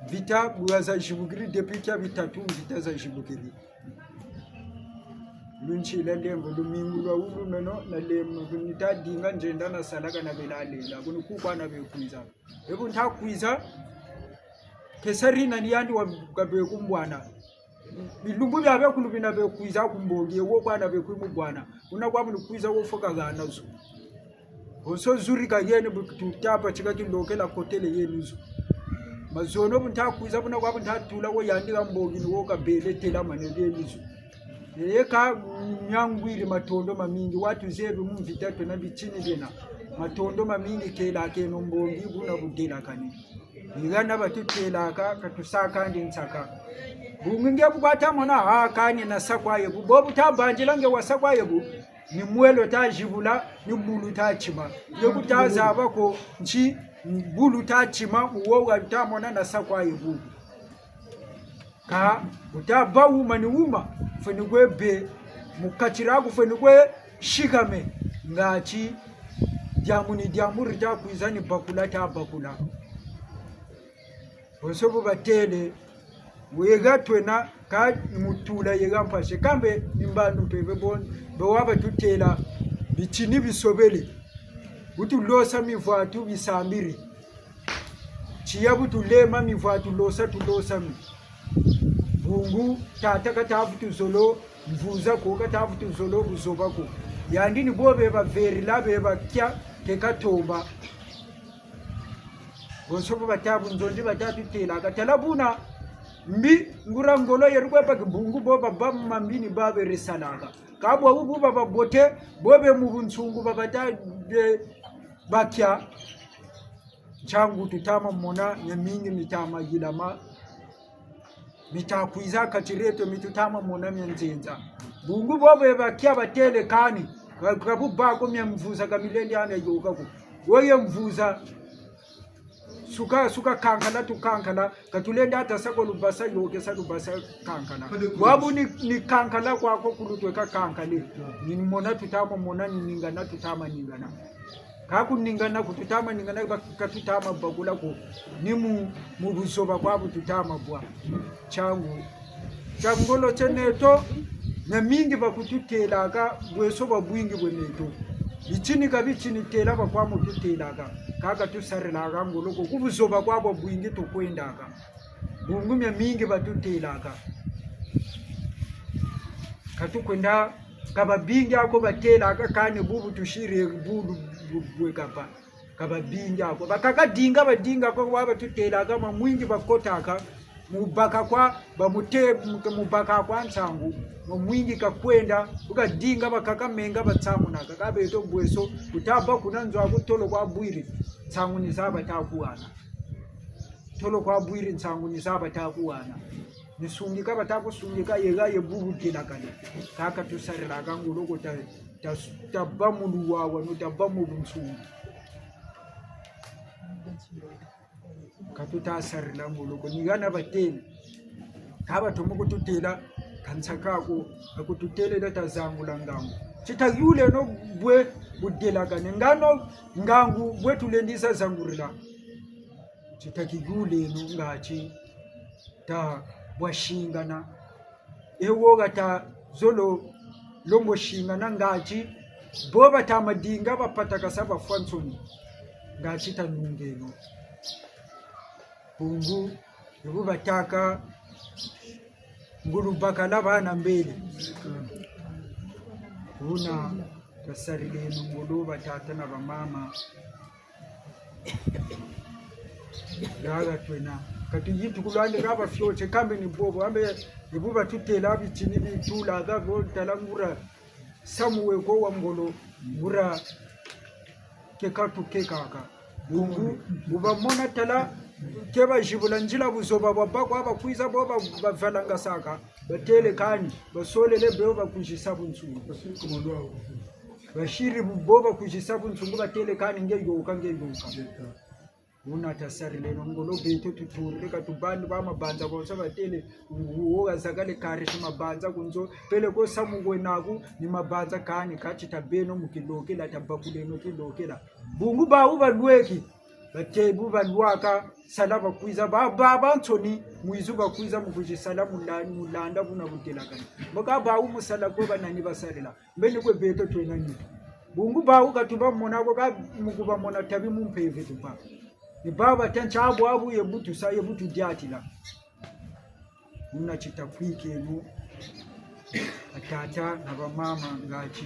mvita, bwa zazibukiri, depuis kia bitatu, mvita zazibukiri. Lunzila lembo, lumingu lwa wulu meno, na lembo, nita dinga nzenda na salaka na bela lela, kuni kukwa na bekwiza. Ebu nta kwiza, kesari na ni yandi wa kabe kumbwana. Bilumbu biabiakulu bina bekwiza ku mbongi, ye wo bwana bekwi mu bwana. Buna kwa buni kwiza wo foka hana zu. Bonso zu rika yene bu tuta patika tilokela kotele yene zu. Mazono bu nta kwiza buna kwa bu nta tula wo yandi ha mbongi ni wo kabele telamane yene zu. Yeka miangwiri, matondo mamingi, watuzebi mu mvita twena bitini biena. Matondo mamingi, kela keno mbongi buna budelakane. Ni hana batutelaka, ka tusakandi nsaka. Bungu nge bu bata mona, ha, kani na sa kwa ye bu. Bo bu tabandila nge wa sa kwa ye bu. Ni mwelo tazibula, ni bulu tatima. Ye ku tazaba ko nti bulu tatima, wo wa tamona na sa kwa ye bu. Kâ bu tabâ wuma ni wuma, fweni kwe bê, mu kati diaku fweni kwe sikame, ngati diambu ni diambu dita kwiza ni bakula tabakula. Bonso bu batêle, weka twena, kâ ni mu tula yeka mpasi, kambe ni mbandu mpe be bon, be wa batutêla, bitini bisobele, bu tulosa mivwatu bisambiri. Tiya bu tulema mivwatu losa, tulosa mi. Bungu tata ka tavutu zolo mvuza ko, ka tavutu zolo buzoba ko. Yandi ni bo be baverila, be bakia, ke katomba. Bonso bo bata bu nzonzi bata tutêlaka. Tala buna, mbi, nguria ngolo yeri kwe baki bungu bo babâ mu mambi ni ba beri salaka. Kâ bwabu bu baba bote, bo be mu bunsungu babata be bakia. Ntiangu tutama mona miamingi mita mayilama, mita kwiza kati dieto, mi tutama mona mia nzenza. Bungu bo be bakia batêle kani, ka, ka bu bâ ko mia mvuza ka milendi ana yoka ko. Wo ye mvuza, suka, suka kankala tukankala, ka tulendi ata sa ko lubasa yokesa lubasa kankala. Bwabu ni, ni kankala kwa ko ku lutwe ka kankale. Ni mona tutama mona, ni ningana tutama ningana. Kâ ku ningana ku tutama ningana, ba, ka tutama bakula ko. Ni mu, mu buzoba kwa bu tutama bwa. Ntiangu. Tia ngolo tie neto, miamingi bakututêlaka, bweso bwa bwingi bwe neto. Bitini ka bitini têla bakwa mu tutêlaka. Kâ ka tusarilaka ngolo ko, ku buzoba kwa bwa bwingi tukwendaka. Bungu miamingi batutêlaka. Ka tukwenda, ka babingi ako batêlaka, kani bubu tusiri bulu bu-, bwe kapa. Ka babingi ako. Bakaka dinga, badinga ko wa batutêlaka, mamwingi bakotaka, mu baka kwa, bamute-, mu baka kwa nsangu, mamwingi kakwenda, bu kadinga bakaka menga batsamunaka, kâ beto bweso, ku tabâ kuna nzo aku tolo kwa bwiri, nsangu ni za bata kuhana. Tolo kwa bwiri nsangu ni za bata kuhana. Ni sungika bata kusungika yeka ye bubu delakane. Kâ ka tusarilaka ngolo ko ta, ta, tabâ mu luwawanu, tabâ mu bunsungu. Ka tuta sarila ngolo ko, ni hana batêle. Kâ batomo kututêla, ka nsaka ko, ka kututêle da tazangula ngangu. Ti tayuleno bwe budelakane, ngano ngangu bwe tulendi sa zangurila. Ti takiyuleno ngati tabwa singana. E wo ka tazolo lembo singana ngati bo bata madinga bapatakasa bafwa nsoni. Ngati tanungeno. Bungu, ni bu batâka ngulu bakala bana mbele. Buna tasarileno ngolo batata na bamama. Haha twena. Ka tuyitu ku lwandi ha bafioti, kambe ni bobo, ambe, ni bu batutêla bitini bitula, ha bo tala nguria samu we ko wa ngolo, nguria keka tukekaka. Bungu, bu bamona tala, ke bazibula nzila buzoba bwabâ kwa bakwiza bo ba, bavalanga saka, batêle kani, basolele beo bakuzisa bunsungu. Basiri bu bo bakuzisa bunsungu batêle kani nge yoka, nge yoka. Buna tasarileno ngolo beto tuturire ka tubandi ba mabanza bonso batêle, wo wazakale karisi mabanza ku nzo, peleko samu wena ku ni mabanza kani kati tabeno mu kilokela, tabakuleno kilokela. Bungu bawu balweki, bate bu balwaka, sala bakwiza, ba, ba, bansoni, mwizu bakwiza mu kuzisala mu la, mu landa buna budelakane. Mbo ka bawu mu sala kwe banani basarila. Mbeni kwe beto twena ni. Bungu bawu ka tubamona ko, kâ mu kubamona tabi mu mpeve tubâ. Ni bawu bata ntia bwabu ye bu tusa, ye bu tudiatila. Buna ti takwikeno, batata na bamama, ngati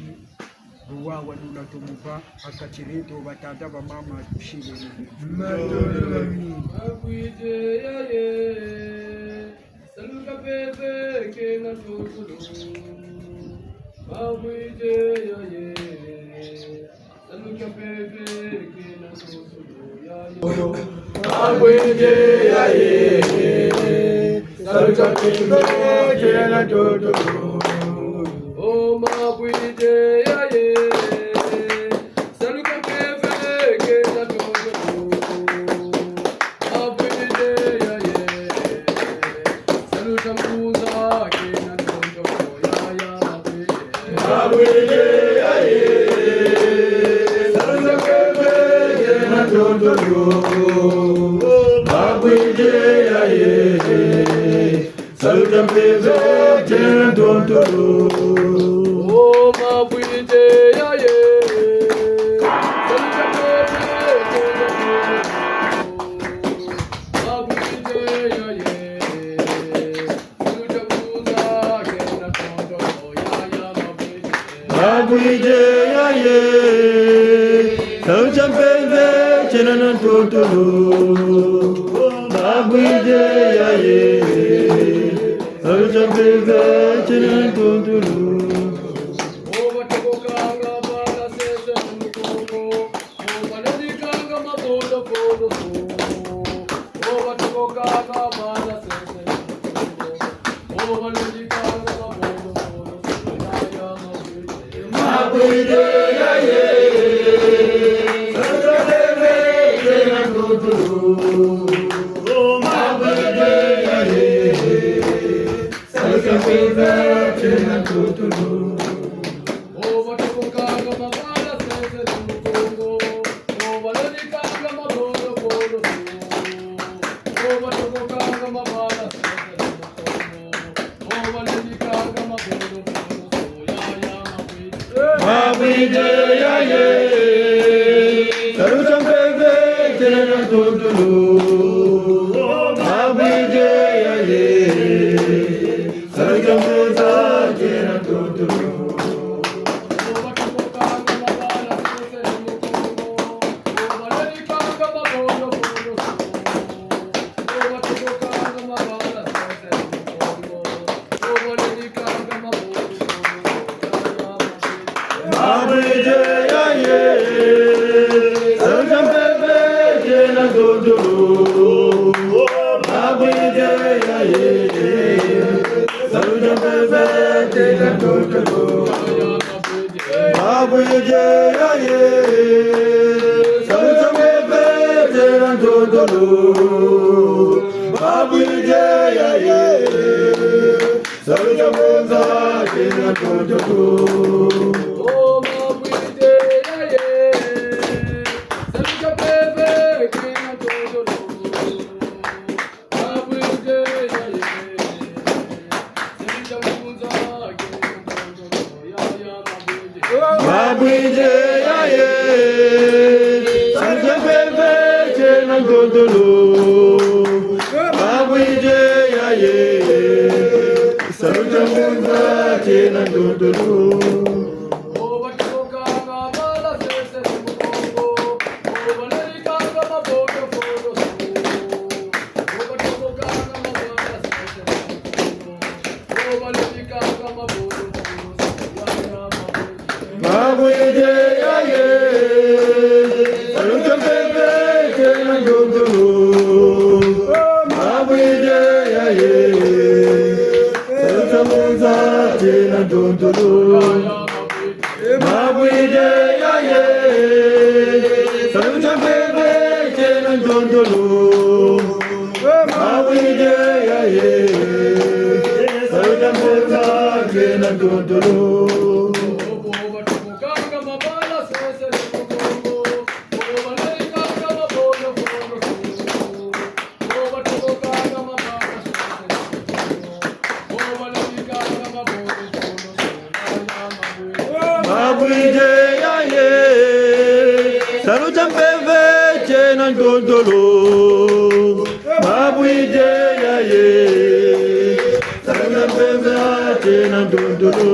luwawanu lwatomo bâ ha kati dieto, batata, bamama, tusileno. Matondo mamingi. Akwite yaye, saluka pepe kena tokolo. Mabwidi ya ye. Salu tia mpeve kena ntoto. Oh, mabwidi ya ye. Salu tia mpeve kena ntoto. Mabwidi ya ye. Salu tia nkunza kena ntoto. Ya, ya, mabwidi. Mabwidi ya ye. Salu tia mpeve kena ntoto. Mabwidi ya ye. Salu tia mpeve kena ntoto. Oh, mabwidi ya ye. Salu tia mpeve kena ntoto. Mabwidi ya ye. Salu tia nkunza kena ntoto. Ya, ya, mabwidi. Mabwidi ya ye. Salu tia mpeve kena ntoto. Mabwidi ya ye. Salu tia mpeve kena ntoto. Oh, batokokanga bala sese mu Kongo. Oh, balenikanga mabondo bondo. Oh, batokokanga bala sese mu Kongo. Oh, balenikanga mabondo bondo. Ya, ya, mabwidi. Mabwidi ya ye. Salu tia mpeve kena ntoto. Oh, mabwidi ya ye. Salu tia mpeve kena ntoto. Oh, batokokanga mabala sese mu Kongo. Oh, balenikanga mabondo bondo. Oh, batokokanga mabala sese mu Kongo. Oh, balenikanga mabondo bondo. Ya, ya, mabwidi. Mabwidi ya ye. Salu tia mpeve kena ntoto. Mabwidi ya ye. Salu tia nkunza kena ntoto. Mabwidi ya ye. Salu tia mpeve kena ntoto. Mabwidi ya ye. Salu tia mpeve kena ntoto. Mabwidi ya ye. Salu tia mpeve kena ntoto. Mabwidi ya ye. Salu tia nkunza kena ntoto. Oh, mabwidi ya ye. Salu tia mpeve kena ntoto. Mabwidi ya ye. Salu tia nkunza kena ntoto. Ya, ya, mabwidi. Mabwidi ya ye. Salu tia mpeve kena ntoto. Mabwidi ya ye. Salu tia nkunza kena ntoto. Mabwidi ya ye. Salu tia mpeve kena ntoto. Mabwidi ya ye. Salu tia nkunza kena ntoto. Mabwidi ya ye. Salu tia mpeve kena ntoto. Mabwidi ya ye. Salu tia mpeve kena ntoto. Mabwidi ya ye, salu tia mpeve tiena ntontolo. Mabwidi ya ye, salu tia mpeve tiena ntontolo.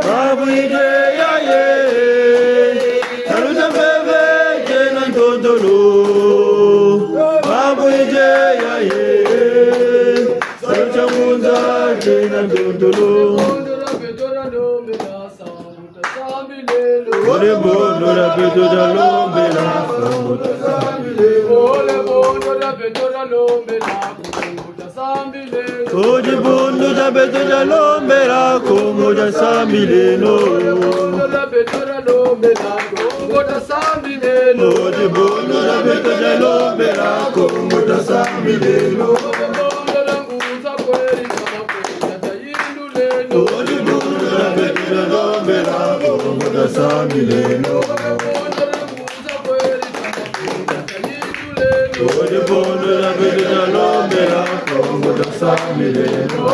Mabwidi ya ye, salu tia mpeve tiena ntontolo. Mabwidi ya ye, salu tia ngunza tiena ntontolo. O dibundu dia beto dia lombela. O dibundu dia beto dia lombela, Kongo dia sambileno. O dibundu dia beto dia lombela, Kongo dia sambileno. O dibundu dia beto dia lombela, Kongo dia sambileno. O dibundu dia beto dia lombela, Kongo dia sambileno. O dibundu dia beto dia lombela, Kongo dia sambileno.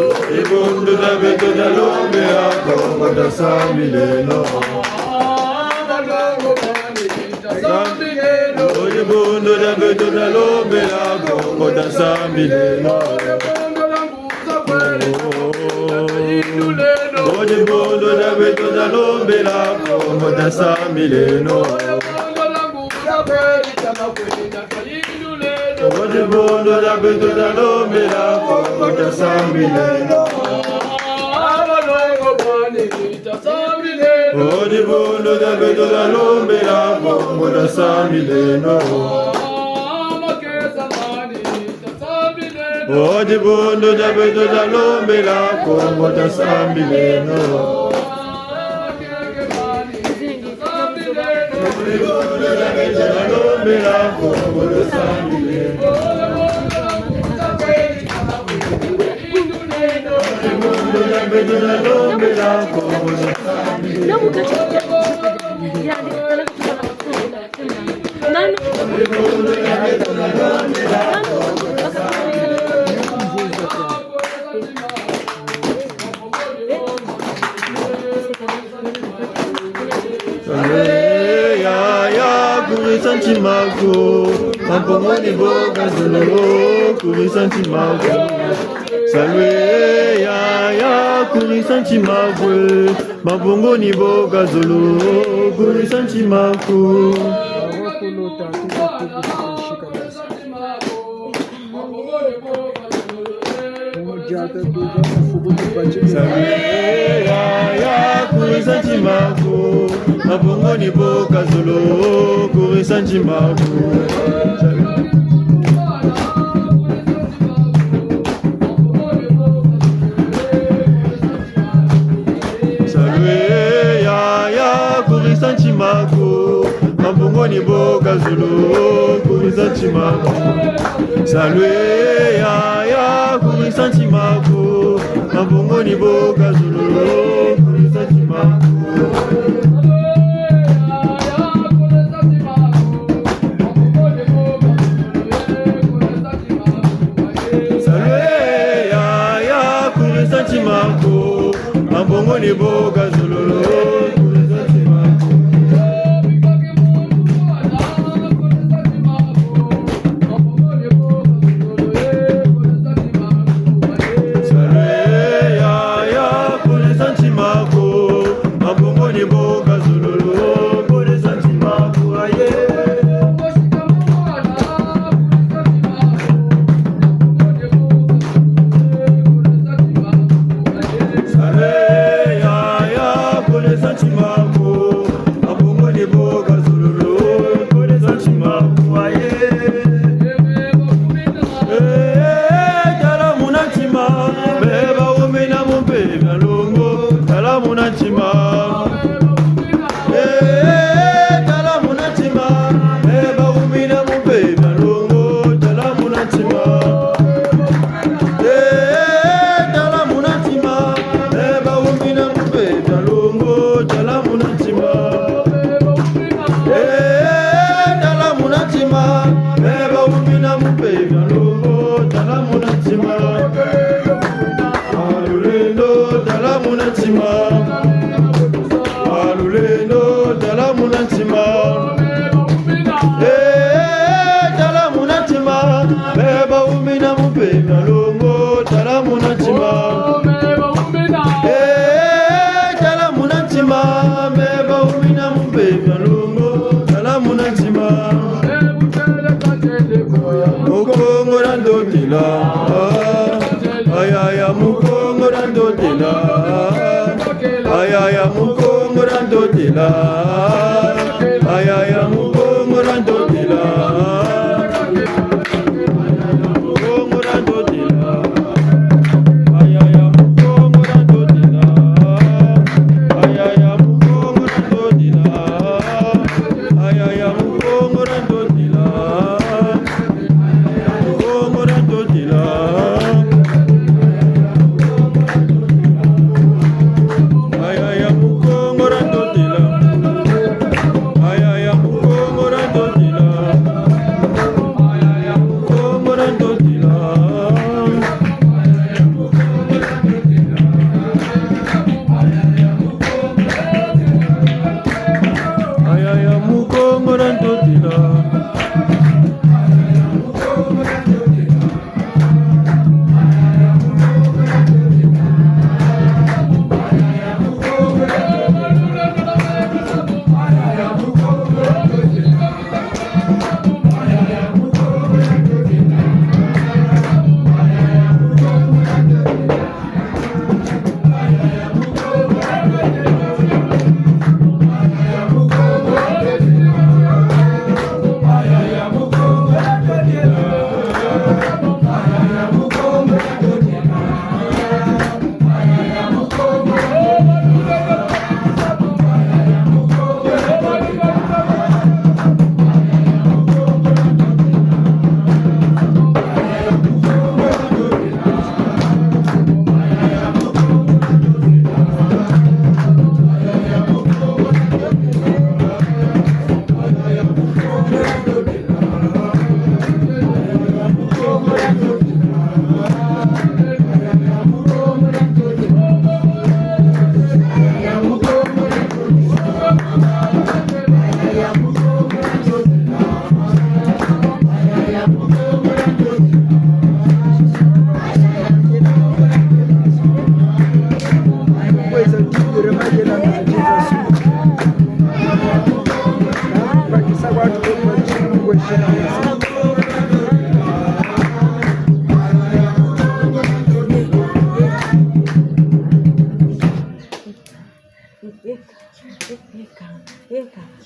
O dibundu dia beto dia lombela, Kongo dia sambileno. O dibundu dia beto dia lombela, Kongo dia sambileno. O dibundu dia beto dia lombela, Kongo dia sambileno. O dibundu dia beto dia lombela, Kongo dia sambileno. O dibundu dia beto dia lombela, Kongo dia sambileno. Salwe yaya, kurisa ntima ko, Mampungu ni bo ka zolo, kurisa ntima ko. Salwe yaya, kurisa ntima ko, Mampungu ni bo ka zolo, kurisa ntima ko. Salwe yaya, kurisa ntima ko, Mampungu ni bo ka zolo, kurisa ntima ko. Salwe yaya, kurisa ntima ko, Mampungu ni bo ka zolo, kurisa ntima ko. Salwe yaya, kurisa ntima ko, Mampungu ni bo ka zolo, kurisa ntima ko. Salwe yaya, kurisa ntima ko, Mampungu ni bo ka zolo, kurisa ntima ko. Salwe yaya, kurisa ntima ko, Mampungu ni bo ka zolo, kurisa ntima ko, aye. Salwe yaya, kurisa ntima ko, Mampungu ni bo ka zolo, kurisa ntima ko, aye. Eh, tala muna ntima, me bawumina mu mpeve ya longo, tala muna ntima. Eh, tala muna ntima, me bawumina mu mpeve ya longo, tala muna ntima. Eh, tala muna ntima, me bawumina mu mpeve ya longo, tala muna ntima. Eh, tala muna ntima, me bawumina mu mpeve ya longo, tala muna ntima. Ah, lulendo, tala muna ntima. Ah, lulendo, tala muna ntima. Eh, tala muna ntima, me bawumina mu mpeve ya longo, tala muna ntima. Eh, tala muna ntima, me bawumina mu mpeve ya longo, tala muna ntima. Mu Kongo dia Ntotela, ah, ayaya, mu Kongo dia Ntotela. Ayaya, Mukongo dia ntotela. Ayaya, Mukongo dia ntotela. Mukongo dia ntotela. Ayaya, Mukongo dia ntotela. Ayaya, Mukongo dia ntotela. Ayaya, Mukongo dia ntotela. Mukongo dia ntotela. Ayaya, Mukongo dia ntotela. Ayaya, Mukongo dia ntotela. Ayaya, Mukongo dia ntotela. Ayaya, Mukongo dia ntotela.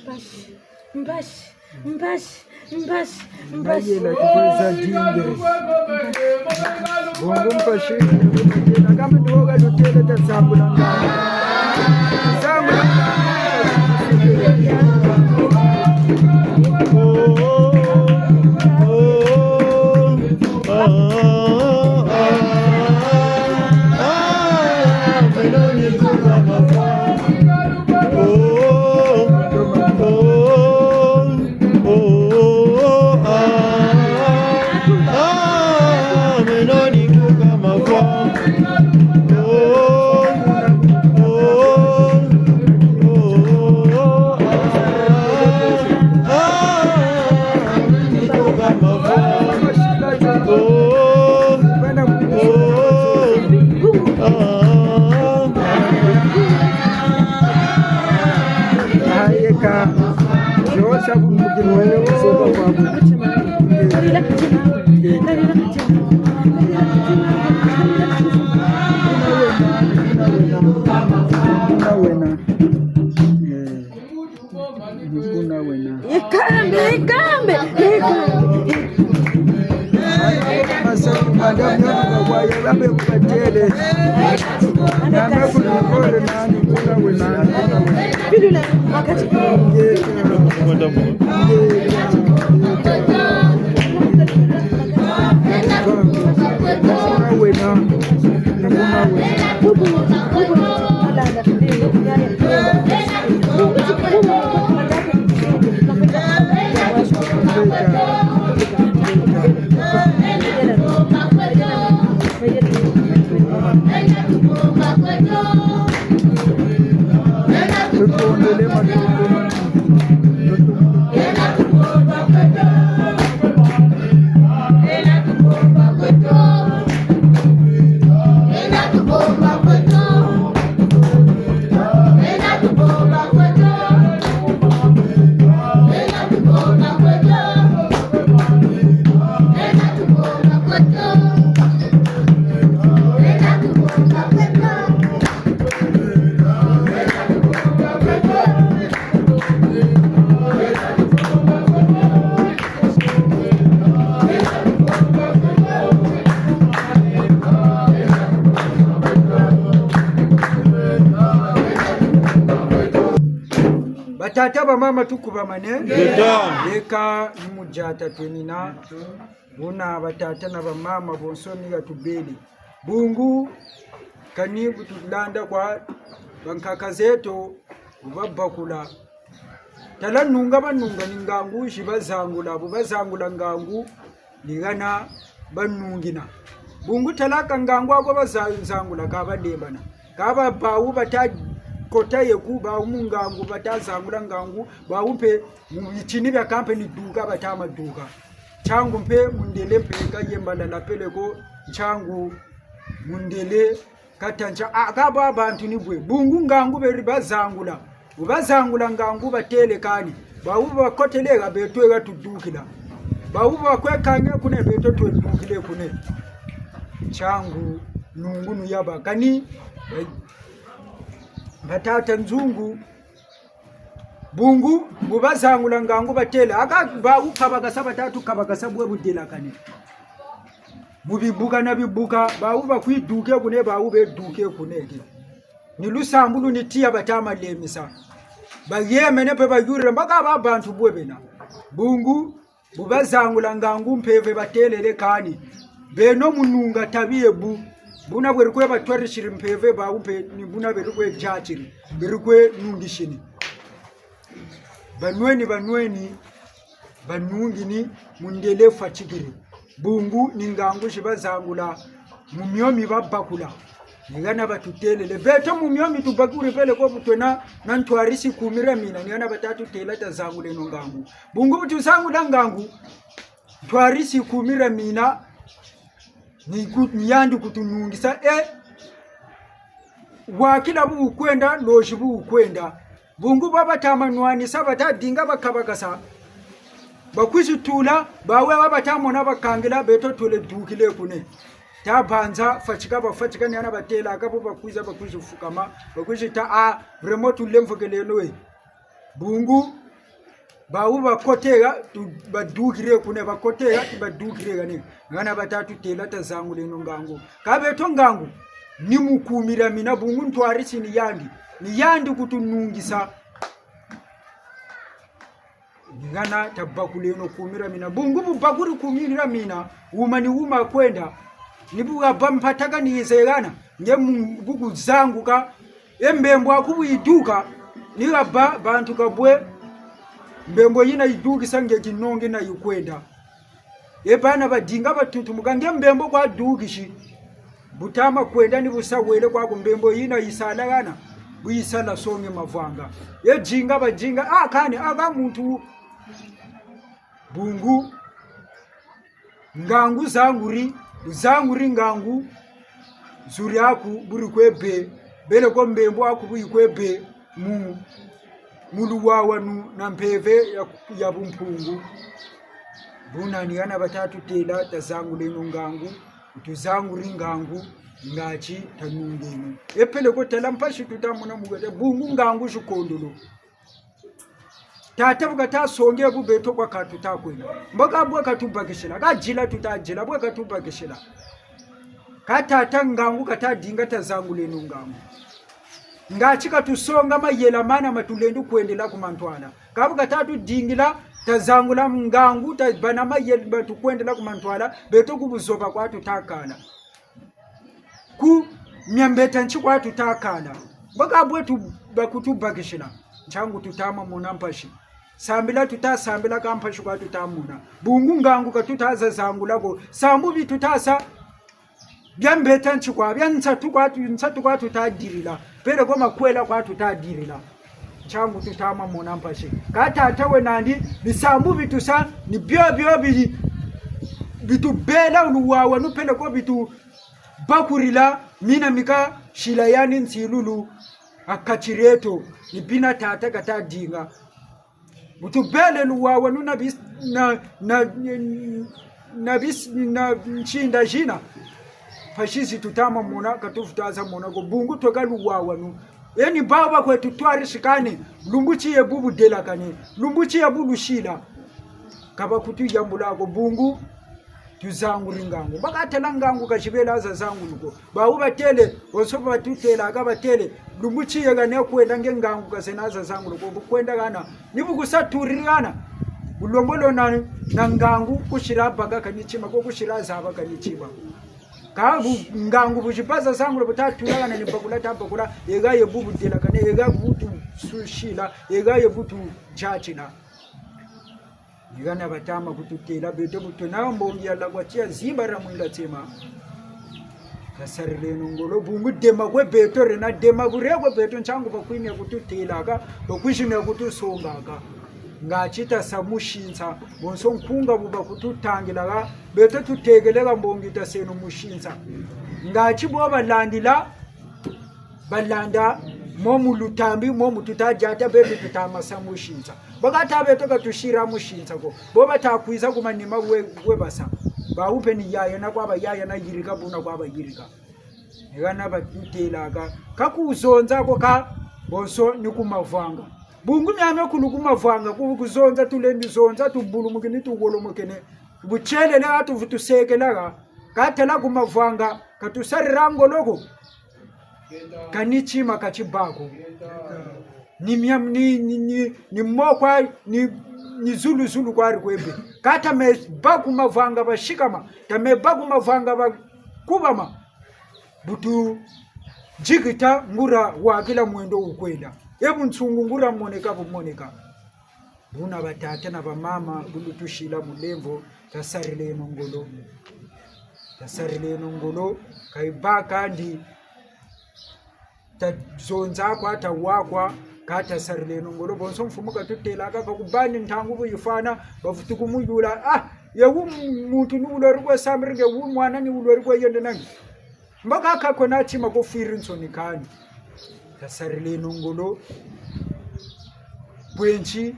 Mpasi, mpasi, mpasi, mpasi. Bayela tukweza dingiri. Bongo mpasi, kama ni woga lutele ta sambula ngana. Sambula ngana. Ayeka. Yosa kumukini wele kusoka kwa. Wena, wena. Eh. Mukuna wena. Ikambe, ikambe, ikambe. Masa, madame, nyoka kwa yala be kubatele. Nana kuna kole nani, kuna wena. Bidula, wakati. Ye. Ye. Kuna wena. Kuna wena. Tata, bamama, tukubamane. Ngeta. Leka ni mu diata twenina. Buna batata na bamama bonso ni ha tubele. Bungu, kani bu tulanda kwa bankaka zeto, bu babakula. Tala nunga banunga ni ngangu zi bazangula, bu bazangula ngangu, ni hana banungina. Bungu tala ka ngangu ako bazangula ka balembana. Ka ba bawu bata kota yeku, bawu mu ngangu bata zangula ngangu, bawu mpe mu bitini bia kampe ni duka bata ma duka. Ntiangu mpe mundele mpe ka yembalala peleko, ntiangu mundele kata ntia, a, ka ba bantu ni bwe. Bungu ngangu beri bazangula. Bu bazangula ngangu batele kani. Bawu bakotele ha beto ha tudukila. Bawu bakwe kange kune beto twe dukile kune. Ntiangu nungu nu yaba. Kani, eh, batata Nzungu. Bungu, bu bazangula ngangu batele. A ka bawu kabakasa bata tu kabakasa bwe budelakane. Mu bibuka na bibuka, bawu bakwe duke kune, bawu be duke kune ke. Ni lusambulu ni tiya bata ma lemisa. Bayemene mpe bayurila, mbo ka ba bantu bwe bena. Bungu, bu bazangula ngangu mpeve batelele kani. Beno mu nunga tabi ye bu. Buna bweri kwe batwarisiri mpeve bawu mpe ni buna beri kwe diatiri. Beri kwe nungisini. Banweni, banweni, banungini, mundele fatikiri. Bungu ni ngangu zi bazangula, mu mio mi babakula. Ni hana batutelele. Beto mu mio mi tubakuri peleko bu twena na ntwarisi kumi ra mina, ni hana bata tutela tazanguleno ngangu. Bungu bu tuzangula ngangu, ntwarisi kumi ra mina, ni ku-, ni yandi kutunungisa, e, wakila bu wukwenda, lozi bu wukwenda. Bungu ba bata ma nwanisa, bata dinga bakabakasa. Bakwizi tula, bawu ba bata mona bakangila, beto tule dukile kune. Tabanza, fatika bafatika, ni hana batela, ka bu bakwiza, bakwizi fukama, bakwizi ta, a, vraiment tulemvokeleno e. Bungu, bawu bakote ha, tu-, badukire kune, bakote ha, tu-, badukire hane. Hana bata tutela tazanguleno ngangu. Ka beto ngangu, ni mu kumi ra mina bungu ntwarisi ni yandi. Ni yandi kutunungisa. Ni hana tabakuleno kumi ra mina. Bungu bu bakuri kumi ra mina, wuma ni wuma kwenda. Ni bu haba mpataka ni yize hana. Nge mu-, bu kuzanguka, e mbembo aku bu yiduka, ni haba bantu ka bwe, mbembo yina yidukisa nge kinongi na yikwenda. E bana badinga batuntumuka, nge mbembo kwa dukisi. Bu tama kwenda ni bu sa wele kwaku mbembo yina yisala hana, bu yisala songe mavwanga. E dinga badinga, a kani, a ka muntu. Bungu, ngangu zanguri, zanguri ngangu, zuri aku buri kwe be, beleko mbembo aku bu yikwe be mu, mu luwawanu na mpeve ya, ya bumpungu. Buna ni hana bata tutela, tazanguleno ngangu, tuzanguri ngangu, ngati tanungeno. E peleko tala mpasi tuta mona mu kati, bungu ngangu zikondolo. Tata bu kata songe bu beto kwa ka tuta kwenda. Mbo ka bwe katubakisila. Ka dila tuta dila, bwe katubakisila. Ka tata ngangu kata dinga tazanguleno ngangu. Ngati katusonga mayela mana ma tulendi kwendela ku mantwala. Ka bu kata tudingila tazangula ngangu, tabâ na mayela ma tukwendela ku mantwala, beto ku buzoba kwa tuta kala. Ku miambeta nti kwa tuta kala. Mbo ka bwe tu-, bakutubakisila. Ntiangu tuta ma mona mpasi. Sambila tuta sambila ka mpasi kwa tuta mona. Bungu ngangu ka tuta za zangula ko. Sambu bi tuta sa. Bia mbeta nti kwa, bia nsatu kwa tu-, nsatu kwa tuta dirila. Peleko makwela kwa tuta dirila. Ntiangu tuta ma mona mpasi. Ka tata we nandi, bisambu bi tusa, ni bio bio bi, bi tubela luwawanu peleko bi tu bakurila, mina mi kasila yandi nsilulu ha kati dieto, ni bina tata kata dinga. Bu tubele luwawanu na bis-, na, na, na bis-, na nsinda zina. Mpasi zi tuta ma mona, ka tuvutu za mona ko. Bungu tweka luwawanu. E ni baba kwe tutwarisi kani, lumbu tiye bu budelakane, lumbu tiye bu lusila. Ka bakutuyambula ko bungu. Tuzanguri ngangu. Mbo ka tala ngangu ka zibela za zangulu ko. Bawu batêle, bonso batutêlaka batêle. Lumbu tiye kane kwenda nge ngangu ka zena za zangulu ko. Bu kwenda kana. Ni bu kusa turiri kana. Bu lembolo na, na ngangu kusira baka kani tima ko kusira zaba kani tima. Ka bu ngangu bu ziba za zangulu bu ta tula kana ni bakula ta bakula. Ega ye bu bu delakane, ega bu tu susila, ega ye bu tu diatila. Ni kana batama kututêla beto bu twena mbongi ya lakwa tia zimba ra mwinda tsema. Tasarileno ngolo bungu dema kwe beto rena dema bure kwe beto ntiangu bakwimia kututêlaka, bakwizimia kutusongaka. Ngati tasa musinsa, bonso nkunga bu bakututangilaka, beto tutekeleka mbongi taseno musinsa. Ngati bo balandila, balanda, mo mu lutambi, mo mu tuta diata, beto tuta masa musinsa. Bo kata beto ka tusira musinsa ko. Bo bata kwiza ku manima we, we basa. Bawu mpe ni yaya na kwa bayaya na yirika buna kwa bayirika. Ni kana batutêlaka. Ka ku zonza ko ka, bonso ni ku mavanga. Bungu miamia kulu ku mavanga, ku, ku zonza tulendi zonza, tubulumukini, tuwolomokene. Bu tielele ka tuvutu sekela ka. Ka tala ku mavanga, ka tusarira ngolo ko. Kani tima ka tiba ko. Ni mia, ni, ni, ni, ni moko, ni, ni zulu zulu kwa ri kwe be. Kata me ba ku mavanga basikama, ta me ba ku mavanga bakubama. Bu tu dikita nguria wakila mwendo wukwenda. E bunsungu nguria moneka bumoneka. Buna batata na bamama, bu lutusila mulemvo, tasarileno ngolo. Tasarileno ngolo, ka yibâ kandi tazonza kwa, tawa kwa, ka tasarileno ngolo. Bonso mfumu katutêlaka, ka kubandi ntangu bu yifwana, bavutu kumuyula. Ah, ye wu muntu ni wulweri kwe sambiri, ye wu mwana ni wulweri kwe yende nani. Mbo ka kakwena tima ko fwiri nsoni kani. Tasarileno ngolo. Bwenzi.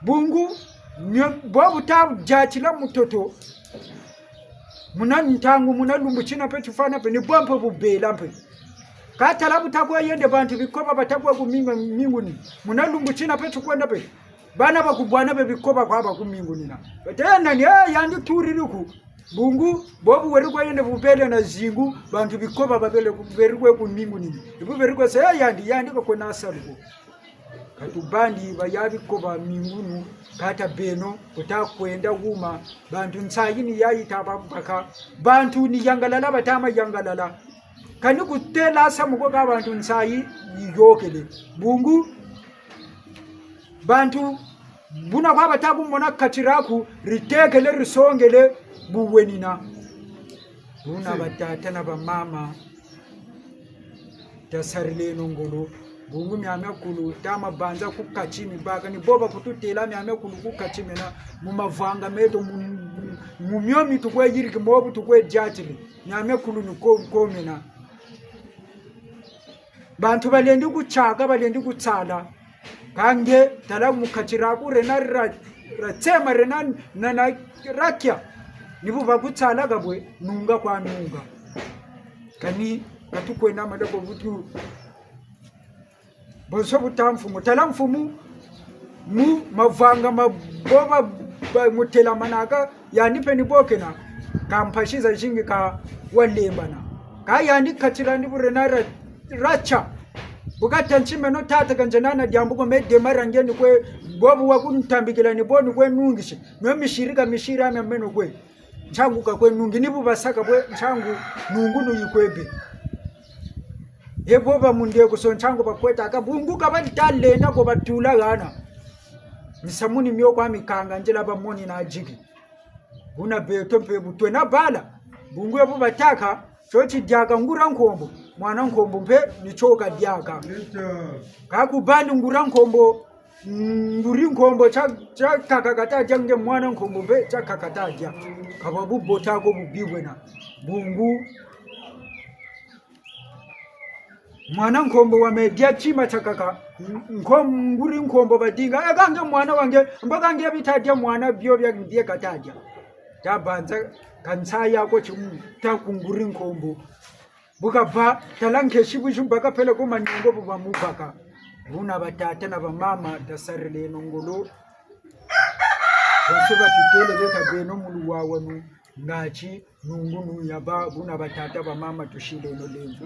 Bungu, mio, bo bu ta diatila mutoto. Muna ntangu, muna lumbu tina mpe tifwana mpe, ni bo mpe bu bela mpe. Ka tala bu ta kwe yende bantu bikoba bata kwe ku minga, minguni. Muna lumbu tina mpe tikwenda mpe. Bana ba kubwana be bikoba kwa ba kumingunina. Bata yenda ni, eh, yandi turiri ku. Bungu, bo bu weri kwe yende bu bele na zingu, bantu bikoba babele ku, beri kwe ku mingunini. Ibu beri kwe se, eh, yandi, yandi kakwena salu ko. Ka tubandi baya bikoba mingunu, kata beno, ku ta kwenda wuma, bantu nsayi ni yayi ta babaka, bantu ni yangalala batama yangalala. Kani kutêla samu ko ka bantu nsayi yiyôkele. Bungu, bantu, buna kwa bata kumona kati diaku, ditekele, disongele, bu wenina. Buna batata na bamama, tasarileno ngolo, bungu miamia kulu, tama banza ku kati mibaka, ni bo ba kututêla miamia kulu ku kati mena, mu mavanga meto, mu, mu, mu mio mi tukwe yiriki, mo bu tukwe diatiri, miamia kulu ni ko, ko mena. Bantu balendi kutiaka, balendi kutsala. Kâ nge, tala mu kati diaku diena dia, dia tsema diena, na, na, dia kia. Ni bu bakutsala kabwe, nunga kwa nunga. Kani, ka tukwena maloko butu. Bonso bu ta mfumu. Tala mfumu, mu mavanga ma bo ba, ba mutêlamanaka, yandi mpe ni bo kena, ka mpasi zazingi ka walembana. Kâ yandi kati diandi bu diena dia, dia tia. Bu kata nti meno tata ka nzena na diambu ko me dema dia nge ni kwe, bo bu wakuntambikila ni bo ni kwe nungisi. Mio misiri ka misiri a mia meno kwe. Ntiangu kakwe nungi ni bu basaka bwe, ntiangu nungu nu yikwe be. E bo ba mundeko so ntiangu bakwetaka, bungu ka bali ta lenda ko batula hana. Misamu ni mio kwa mikanga nzila bamoni na diki. Buna beto mpe bu twena bala. Bungu e bu batâka, tio ti diaka nguria nkombo. Mwana nkombo mpe ni tio kadiaka. Kâ kubandi nguria nkombo, nguria nkombo tia, tiakaka kata dia nge mwana nkombo mpe tiakaka ta dia. Ka bwa bubota ko bubi bwena. Bungu. Mwana nkombo wa me dia tima tiakaka. Nko-, nguria nkombo badinga. E ka nge mwana wa nge, mbo ka nge bi ta dia mwana bio bia, bie kata dia. Ta banza ka nsayi ko timu, ta ku nguria nkombo. Bu kabâ, tala nkesi bu zimbaka peleko maniongo bu bamubaka. Buna batata na bamama, tasarileno ngolo. Bonso batutêle beka beno mu luwawanu. ngati nungunu ya ba, buna batata, bamama, tusileno lemvo.